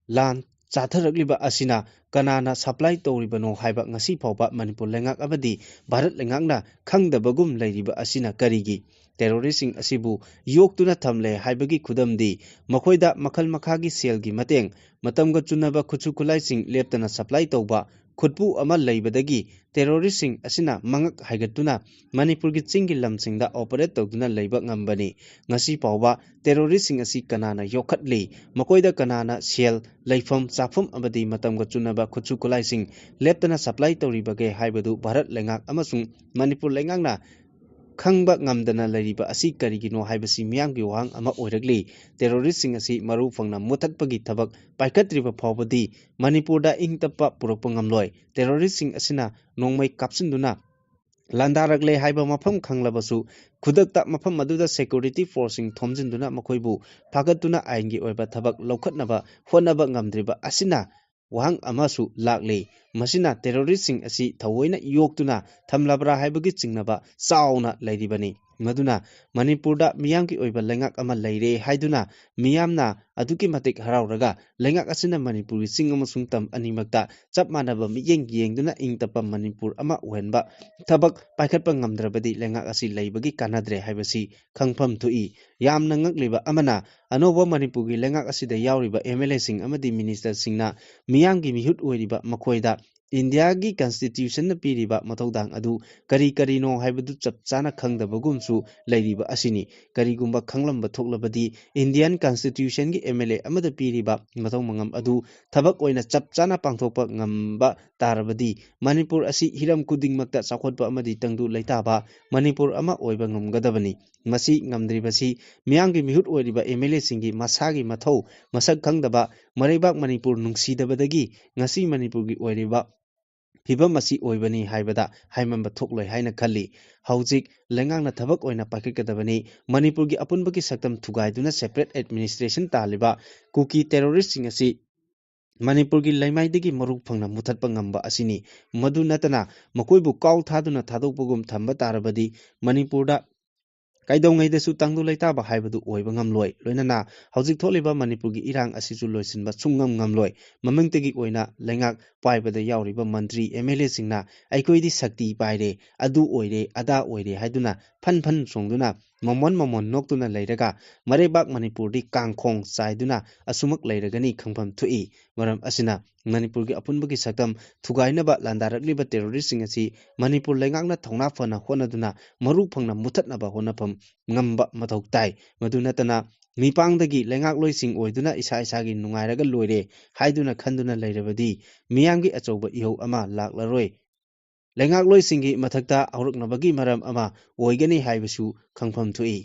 ꯂꯥꯟ ꯆꯥꯊꯔꯛꯂꯤꯕ ꯑꯁꯤꯅ ꯀꯅꯥꯅ supply ꯇꯧꯔꯤꯕꯅꯣ ꯍꯥꯏꯕ ꯉꯁꯤ ꯐꯥꯎꯕ ꯃꯅꯤꯄꯨꯔ ꯂꯩꯉꯥꯛ ꯑꯃꯗꯤ ꯚꯥꯔꯠ ꯂꯩꯉꯥꯛꯅ ꯈꯪꯗꯕꯒꯨꯝ ꯂꯩꯔꯤꯕ ꯑꯁꯤꯅ ꯀꯔꯤꯒꯤ? Terroristꯁꯤꯡ ꯑꯁꯤꯕꯨ ꯌꯣꯛꯇꯨꯅ ꯊꯝꯂꯦ ꯍꯥꯏꯕꯒꯤ ꯈꯨꯗꯝꯗꯤ ꯃꯈꯣꯏꯗ ꯃꯈꯜ ꯃꯈꯥꯒꯤ ꯁꯦꯜꯒꯤ ꯃꯇꯦꯡ, ꯃꯇꯝꯒ ꯆꯨꯅꯕ ꯈꯨꯠꯁꯨ ꯈꯨꯠꯂꯥꯏꯁꯤꯡ ꯂꯦꯞꯇꯅ supply ꯇꯧꯕ, ꯈꯨꯠꯄꯨ ꯑꯃ ꯂꯩꯕꯗꯒꯤ terroristꯁꯤꯡ ꯑꯁꯤꯅ ꯃꯉꯛ ꯍꯥꯏꯒꯠꯇꯨꯅ ꯃꯅꯤꯄꯨꯔꯒꯤ ꯆꯤꯡꯒꯤ ꯂꯝꯁꯤꯡꯗ operate ꯇꯧꯗꯨꯅ ꯂꯩꯕ ꯉꯝꯕꯅꯤ꯫ ꯉꯁꯤ ꯐꯥꯎꯕ terroristꯁꯤꯡ ꯑꯁꯤ ꯀꯅꯥꯅ ꯌꯣꯛꯈꯠꯂꯤ, ꯃꯈꯣꯏꯗ ꯀꯅꯥꯅ ꯁꯦꯜ, ꯂꯩꯐꯝ ꯆꯥꯐꯝ ꯑꯃꯗꯤ ꯃꯇꯝꯒ ꯆꯨꯅꯕ ꯈꯨꯠꯁꯨ ꯈꯨꯠꯂꯥꯏꯁꯤꯡ ꯂꯦꯞꯇꯅ supply ꯇꯧꯔꯤꯕꯒꯦ ꯍꯥꯏꯕꯗꯨ ꯚꯥꯔꯠ ꯂꯩꯉꯥꯛ ꯑꯃꯁꯨꯡ ꯃꯅꯤꯄꯨꯔ ꯂꯩꯉꯥꯛꯅ ꯈꯪꯕ ꯉꯝꯗꯅ ꯂꯩꯔꯤꯕ ꯑꯁꯤ ꯀꯔꯤꯒꯤꯅꯣ ꯍꯥꯏꯕꯁꯤ ꯃꯤꯌꯥꯝꯒꯤ ꯋꯥꯍꯪ ꯑꯃ ꯑꯣꯏꯔꯛꯂꯤ꯫ Terroristꯁꯤꯡ ꯑꯁꯤ ꯃꯔꯨ ꯐꯪꯅ ꯃꯨꯊꯠꯄꯒꯤ ꯊꯕꯛ ꯄꯥꯏꯈꯠꯇ꯭ꯔꯤꯕ ꯐꯥꯎꯕꯗꯤ ꯃꯅꯤꯄꯨꯔꯗ ꯏꯪ ꯇꯞꯄ ꯄꯨꯔꯛꯄ ꯉꯝꯂꯣꯏ꯫ Terroristꯁꯤꯡ ꯑꯁꯤꯅ ꯅꯣꯡꯃꯩ ꯀꯥꯞꯁꯤꯟꯗꯨꯅ ꯂꯥꯟꯗꯥꯔꯛꯂꯦ ꯍꯥꯏꯕ ꯃꯐꯝ ꯈꯪꯂꯕꯁꯨ, ꯈꯨꯗꯛꯇ ꯃꯐꯝ ꯑꯗꯨꯗ ꯁꯦꯀ꯭ꯌꯨꯔꯤꯇꯤ ꯐꯣꯔꯁꯁꯤꯡ ꯊꯣꯝꯖꯤꯟꯗꯨꯅ ꯃꯈꯣꯏꯕꯨ ꯐꯥꯒꯠꯇꯨꯅ ꯑꯥꯏꯟꯒꯤ ꯑꯣꯏꯕ ꯊꯕꯛ ꯂꯧꯈꯠꯅꯕ ꯍꯣꯠꯅꯕ ꯉꯝꯗ꯭ꯔꯤꯕ ꯑꯁꯤꯅ ꯋꯥꯍꯪ ꯑꯃꯁꯨ ꯂꯥꯛꯂꯤ꯫ ꯃꯁꯤꯅ ꯇꯦꯔꯣꯔꯤꯁꯁꯤꯡ ꯑꯁꯤ ꯊꯑꯣꯏꯅ ꯌꯣꯛꯇꯨꯅ ꯊꯝꯂꯕ꯭ꯔꯥ ꯍꯥꯏꯕꯒꯤ ꯆꯤꯡꯅꯕ ꯆꯥꯎꯅ ꯂꯩꯔꯤꯕꯅꯤ꯫ ꯃꯗꯨꯅ ꯃꯅꯤꯄꯨꯔꯗ ꯃꯤꯌꯥꯝꯒꯤ ꯑꯣꯏꯕ ꯂꯩꯉꯥꯛ ꯑꯃ ꯂꯩꯔꯦ ꯍꯥꯏꯗꯨꯅ ꯃꯤꯌꯥꯝꯅ ꯑꯗꯨꯛꯀꯤ ꯃꯇꯤꯛ ꯍꯔꯥꯎꯔꯒ ꯂꯩꯉꯥꯛ ꯑꯁꯤꯅ ꯃꯅꯤꯄꯨꯔꯒꯤ ꯆꯤꯡ ꯑꯃꯁꯨꯡ ꯇꯝ ꯑꯅꯤꯃꯛꯇ ꯆꯞ ꯃꯥꯟꯅꯕ ꯃꯤꯠꯌꯦꯡ ꯌꯦꯡꯗꯨꯅ ꯏꯪ ꯇꯞꯄ ꯃꯅꯤꯄꯨꯔ ꯑꯃ ꯑꯣꯏꯍꯟꯕ ꯊꯕꯛ ꯄꯥꯏꯈꯠꯄ ꯉꯝꯗ꯭ꯔꯕꯗꯤ ꯂꯩꯉꯥꯛ ꯑꯁꯤ ꯂꯩꯕꯒꯤ ꯀꯥꯟꯅꯗ꯭ꯔꯦ ꯍꯥꯏꯕꯁꯤ ꯈꯪꯐꯝ ꯊꯣꯛꯏ꯫ ꯌꯥꯝꯅ ꯉꯛꯂꯤꯕ ꯑꯃꯅ, ꯑꯅꯧꯕ ꯃꯅꯤꯄꯨꯔꯒꯤ ꯂꯩꯉꯥꯛ ꯑꯁꯤꯗ ꯌꯥꯎꯔꯤꯕ ꯑꯦꯝ ꯑꯦꯜ ꯑꯦꯁꯤꯡ ꯑꯃꯗꯤ ꯃꯤꯅꯤꯁꯇꯔꯁꯤꯡꯅ ꯃꯤꯌꯥꯝꯒꯤ ꯃꯤꯍꯨꯠ ꯑꯣꯏꯔꯤꯕ ꯃꯈꯣꯏꯗ ꯏꯟꯗꯤꯌꯥꯒꯤ ꯀꯟꯁꯇꯤꯇ꯭ꯌꯨꯁꯟꯅ ꯄꯤꯔꯤꯕ ꯃꯊꯧꯗꯥꯡ ꯑꯗꯨ ꯀꯔꯤ ꯀꯔꯤꯅꯣ ꯍꯥꯏꯕꯗꯨ ꯆꯞ ꯆꯥꯅ ꯈꯪꯗꯕꯒꯨꯝꯁꯨ ꯂꯩꯔꯤꯕ ꯑꯁꯤꯅꯤ꯫ ꯀꯔꯤꯒꯨꯝꯕ ꯈꯪꯂꯝꯕ ꯊꯣꯛꯂꯕꯗꯤ, ꯏꯟꯗꯤꯌꯥꯟ ꯀꯟꯁꯇꯤꯇ꯭ꯌꯨꯁꯟꯒꯤ ꯑꯦꯝ ꯑꯦꯜ ꯑꯦ ꯑꯃꯗ ꯄꯤꯔꯤꯕ ꯃꯊꯧ ꯃꯉꯝ ꯑꯗꯨ ꯊꯕꯛ ꯑꯣꯏꯅ ꯆꯞ ꯆꯥꯅ ꯄꯥꯡꯊꯣꯛꯄ ꯉꯝꯕ ꯇꯥꯔꯕꯗꯤ, ꯃꯅꯤꯄꯨꯔ ꯑꯁꯤ ꯍꯤꯔꯝ ꯈꯨꯗꯤꯡꯃꯛꯇ ꯆꯥꯎꯈꯠꯄ ꯑꯃꯗꯤ ꯇꯪꯗꯨ ꯂꯩꯇꯥꯕ ꯃꯅꯤꯄꯨꯔ ꯑꯃ ꯑꯣꯏꯕ ꯉꯝꯒꯗꯕꯅꯤ꯫ ꯃꯁꯤ ꯉꯝꯗ꯭ꯔꯤꯕꯁꯤ ꯃꯤꯌꯥꯝꯒꯤ ꯃꯤꯍꯨꯠ ꯑꯣꯏꯔꯤꯕ ꯑꯦꯝ ꯑꯦꯜ ꯑꯦꯁꯤꯡꯒꯤ ꯃꯁꯥꯒꯤ ꯃꯊꯧ ꯃꯁꯛ ꯈꯪꯗꯕ, ꯃꯔꯩꯕꯥꯛ ꯃꯅꯤꯄꯨꯔ ꯅꯨꯡꯁꯤꯗꯕꯗꯒꯤ ꯉꯁꯤ ꯃꯅꯤꯄꯨꯔꯒꯤ ꯑꯣꯏꯔꯤꯕ ꯐꯤꯕꯝ ꯑꯁꯤ ꯑꯣꯏꯕꯅꯤ ꯍꯥꯏꯕꯗ ꯍꯥꯏꯃꯟꯕ ꯊꯣꯛꯂꯣꯏ ꯍꯥꯏꯅ ꯈꯜꯂꯤ꯫ ꯍꯧꯖꯤꯛ ꯂꯩꯉꯥꯛꯅ ꯊꯕꯛ ꯑꯣꯏꯅ ꯄꯥꯏꯈꯠꯀꯗꯕꯅꯤ꯫ ꯃꯅꯤꯄꯨꯔꯒꯤ ꯑꯄꯨꯟꯕꯒꯤ ꯁꯛꯇꯝ ꯊꯨꯒꯥꯏꯗꯨꯅ ꯁꯦꯄꯔꯦꯠ ꯑꯦꯗꯃꯤꯅꯤꯁꯇ꯭ꯔꯦꯁꯟ ꯇꯥꯜꯂꯤꯕ ꯀꯨꯀꯤ ꯇꯦꯔꯣꯔꯤꯁꯁꯤꯡ ꯑꯁꯤ ꯃꯅꯤꯄꯨꯔꯒꯤ ꯂꯩꯃꯥꯏꯗꯒꯤ ꯃꯔꯨ ꯐꯪꯅ ꯃꯨꯊꯠꯄ ꯉꯝꯕ ꯑꯁꯤꯅꯤ꯫ ꯃꯗꯨ ꯅꯠꯇꯅ ꯃꯈꯣꯏꯕꯨ ꯀꯥꯎ ꯊꯥꯗꯨꯅ ꯊꯥꯗꯣꯛꯄꯒꯨꯝ ꯊꯝꯕ ꯇꯥꯔꯕꯗꯤ ꯃꯅꯤꯄꯨꯔꯗ ꯀꯩꯗꯧꯉꯩꯗꯁꯨ ꯇꯪꯗꯨ ꯂꯩꯇꯥꯕ ꯍꯥꯏꯕꯗꯨ ꯑꯣꯏꯕ ꯉꯝꯂꯣꯏ꯫ ꯂꯣꯏꯅꯅ ꯍꯧꯖꯤꯛ ꯊꯣꯛꯂꯤꯕ ꯃꯅꯤꯄꯨꯔꯒꯤ ꯏꯔꯥꯡ ꯑꯁꯤꯁꯨ ꯂꯣꯏꯁꯤꯟꯕ ꯁꯨꯡꯉꯝ ꯉꯝꯂꯣꯏ꯫ ꯃꯃꯤꯡꯇꯒꯤ ꯑꯣꯏꯅ ꯂꯩꯉꯥꯛ ꯄꯥꯏꯕꯗ ꯌꯥꯎꯔꯤꯕ ꯃꯟꯇ꯭ꯔꯤ ꯑꯦꯝ ꯑꯦꯜ ꯑꯦꯁꯤꯡꯅ ꯑꯩꯈꯣꯏꯗꯤ ꯁꯛꯇꯤ ꯄꯥꯏꯔꯦ, ꯑꯗꯨ ꯑꯣꯏꯔꯦ, ꯑꯗꯥ ꯑꯣꯏꯔꯦ ꯍꯥꯏꯗꯨꯅ ꯐꯟ ꯐꯟ ꯆꯣꯡꯗꯨꯅ ꯃꯃꯣꯟ ꯃꯃꯣꯟ ꯅꯣꯛꯇꯨꯅ ꯂꯩꯔꯒ ꯃꯔꯩꯕꯥꯛ ꯃꯅꯤꯄꯨꯔꯗꯤ ꯀꯥꯡꯈꯣꯡ ꯆꯥꯏꯗꯨꯅ ꯑꯁꯨꯃꯛ ꯂꯩꯔꯒꯅꯤ ꯈꯪꯐꯝ ꯊꯣꯛꯏ꯫ ꯃꯔꯝ ꯑꯁꯤꯅ ꯃꯅꯤꯄꯨꯔꯒꯤ ꯑꯄꯨꯟꯕꯒꯤ ꯁꯛꯇꯝ ꯊꯨꯒꯥꯏꯅꯕ ꯂꯥꯟꯗꯥꯔꯛꯂꯤꯕ ꯇꯦꯔꯣꯔꯤꯁꯁꯤꯡ ꯑꯁꯤ ꯃꯅꯤꯄꯨꯔ ꯂꯩꯉꯥꯛꯅ ꯊꯧꯅꯥ ꯐꯅ ꯍꯣꯠꯅꯗꯨꯅ ꯃꯔꯨ ꯐꯪꯅ ꯃꯨꯊꯠꯅꯕ ꯍꯣꯠꯅꯐꯝ ꯉꯝꯕ ꯃꯊꯧ ꯇꯥꯏ꯫ ꯃꯗꯨ ꯅꯠꯇꯅ ꯃꯤꯄꯥꯡꯗꯒꯤ ꯂꯩꯉꯥꯛꯂꯣꯏꯁꯤꯡ ꯑꯣꯏꯗꯨꯅ ꯏꯁꯥ ꯏꯁꯥꯒꯤ ꯅꯨꯡꯉꯥꯏꯔꯒ ꯂꯣꯏꯔꯦ ꯍꯥꯏꯗꯨꯅ ꯈꯟꯗꯨꯅ ꯂꯩꯔꯕꯗꯤ ꯃꯤꯌꯥꯝꯒꯤ ꯑꯆꯧꯕ ꯏꯍꯧ ꯑꯃ ꯂꯥꯛꯂꯔꯣꯏ꯫ ꯂꯩꯉꯥꯛꯂꯣꯏꯁꯤꯡꯒꯤ ꯃꯊꯛꯇ ꯍꯧꯔꯛꯅꯕꯒꯤ ꯃꯔꯝ ꯑꯃ ꯑꯣꯏꯒꯅꯤ ꯍꯥꯏꯕꯁꯨ ꯈꯪꯐꯝ ꯊꯣꯛꯏ꯫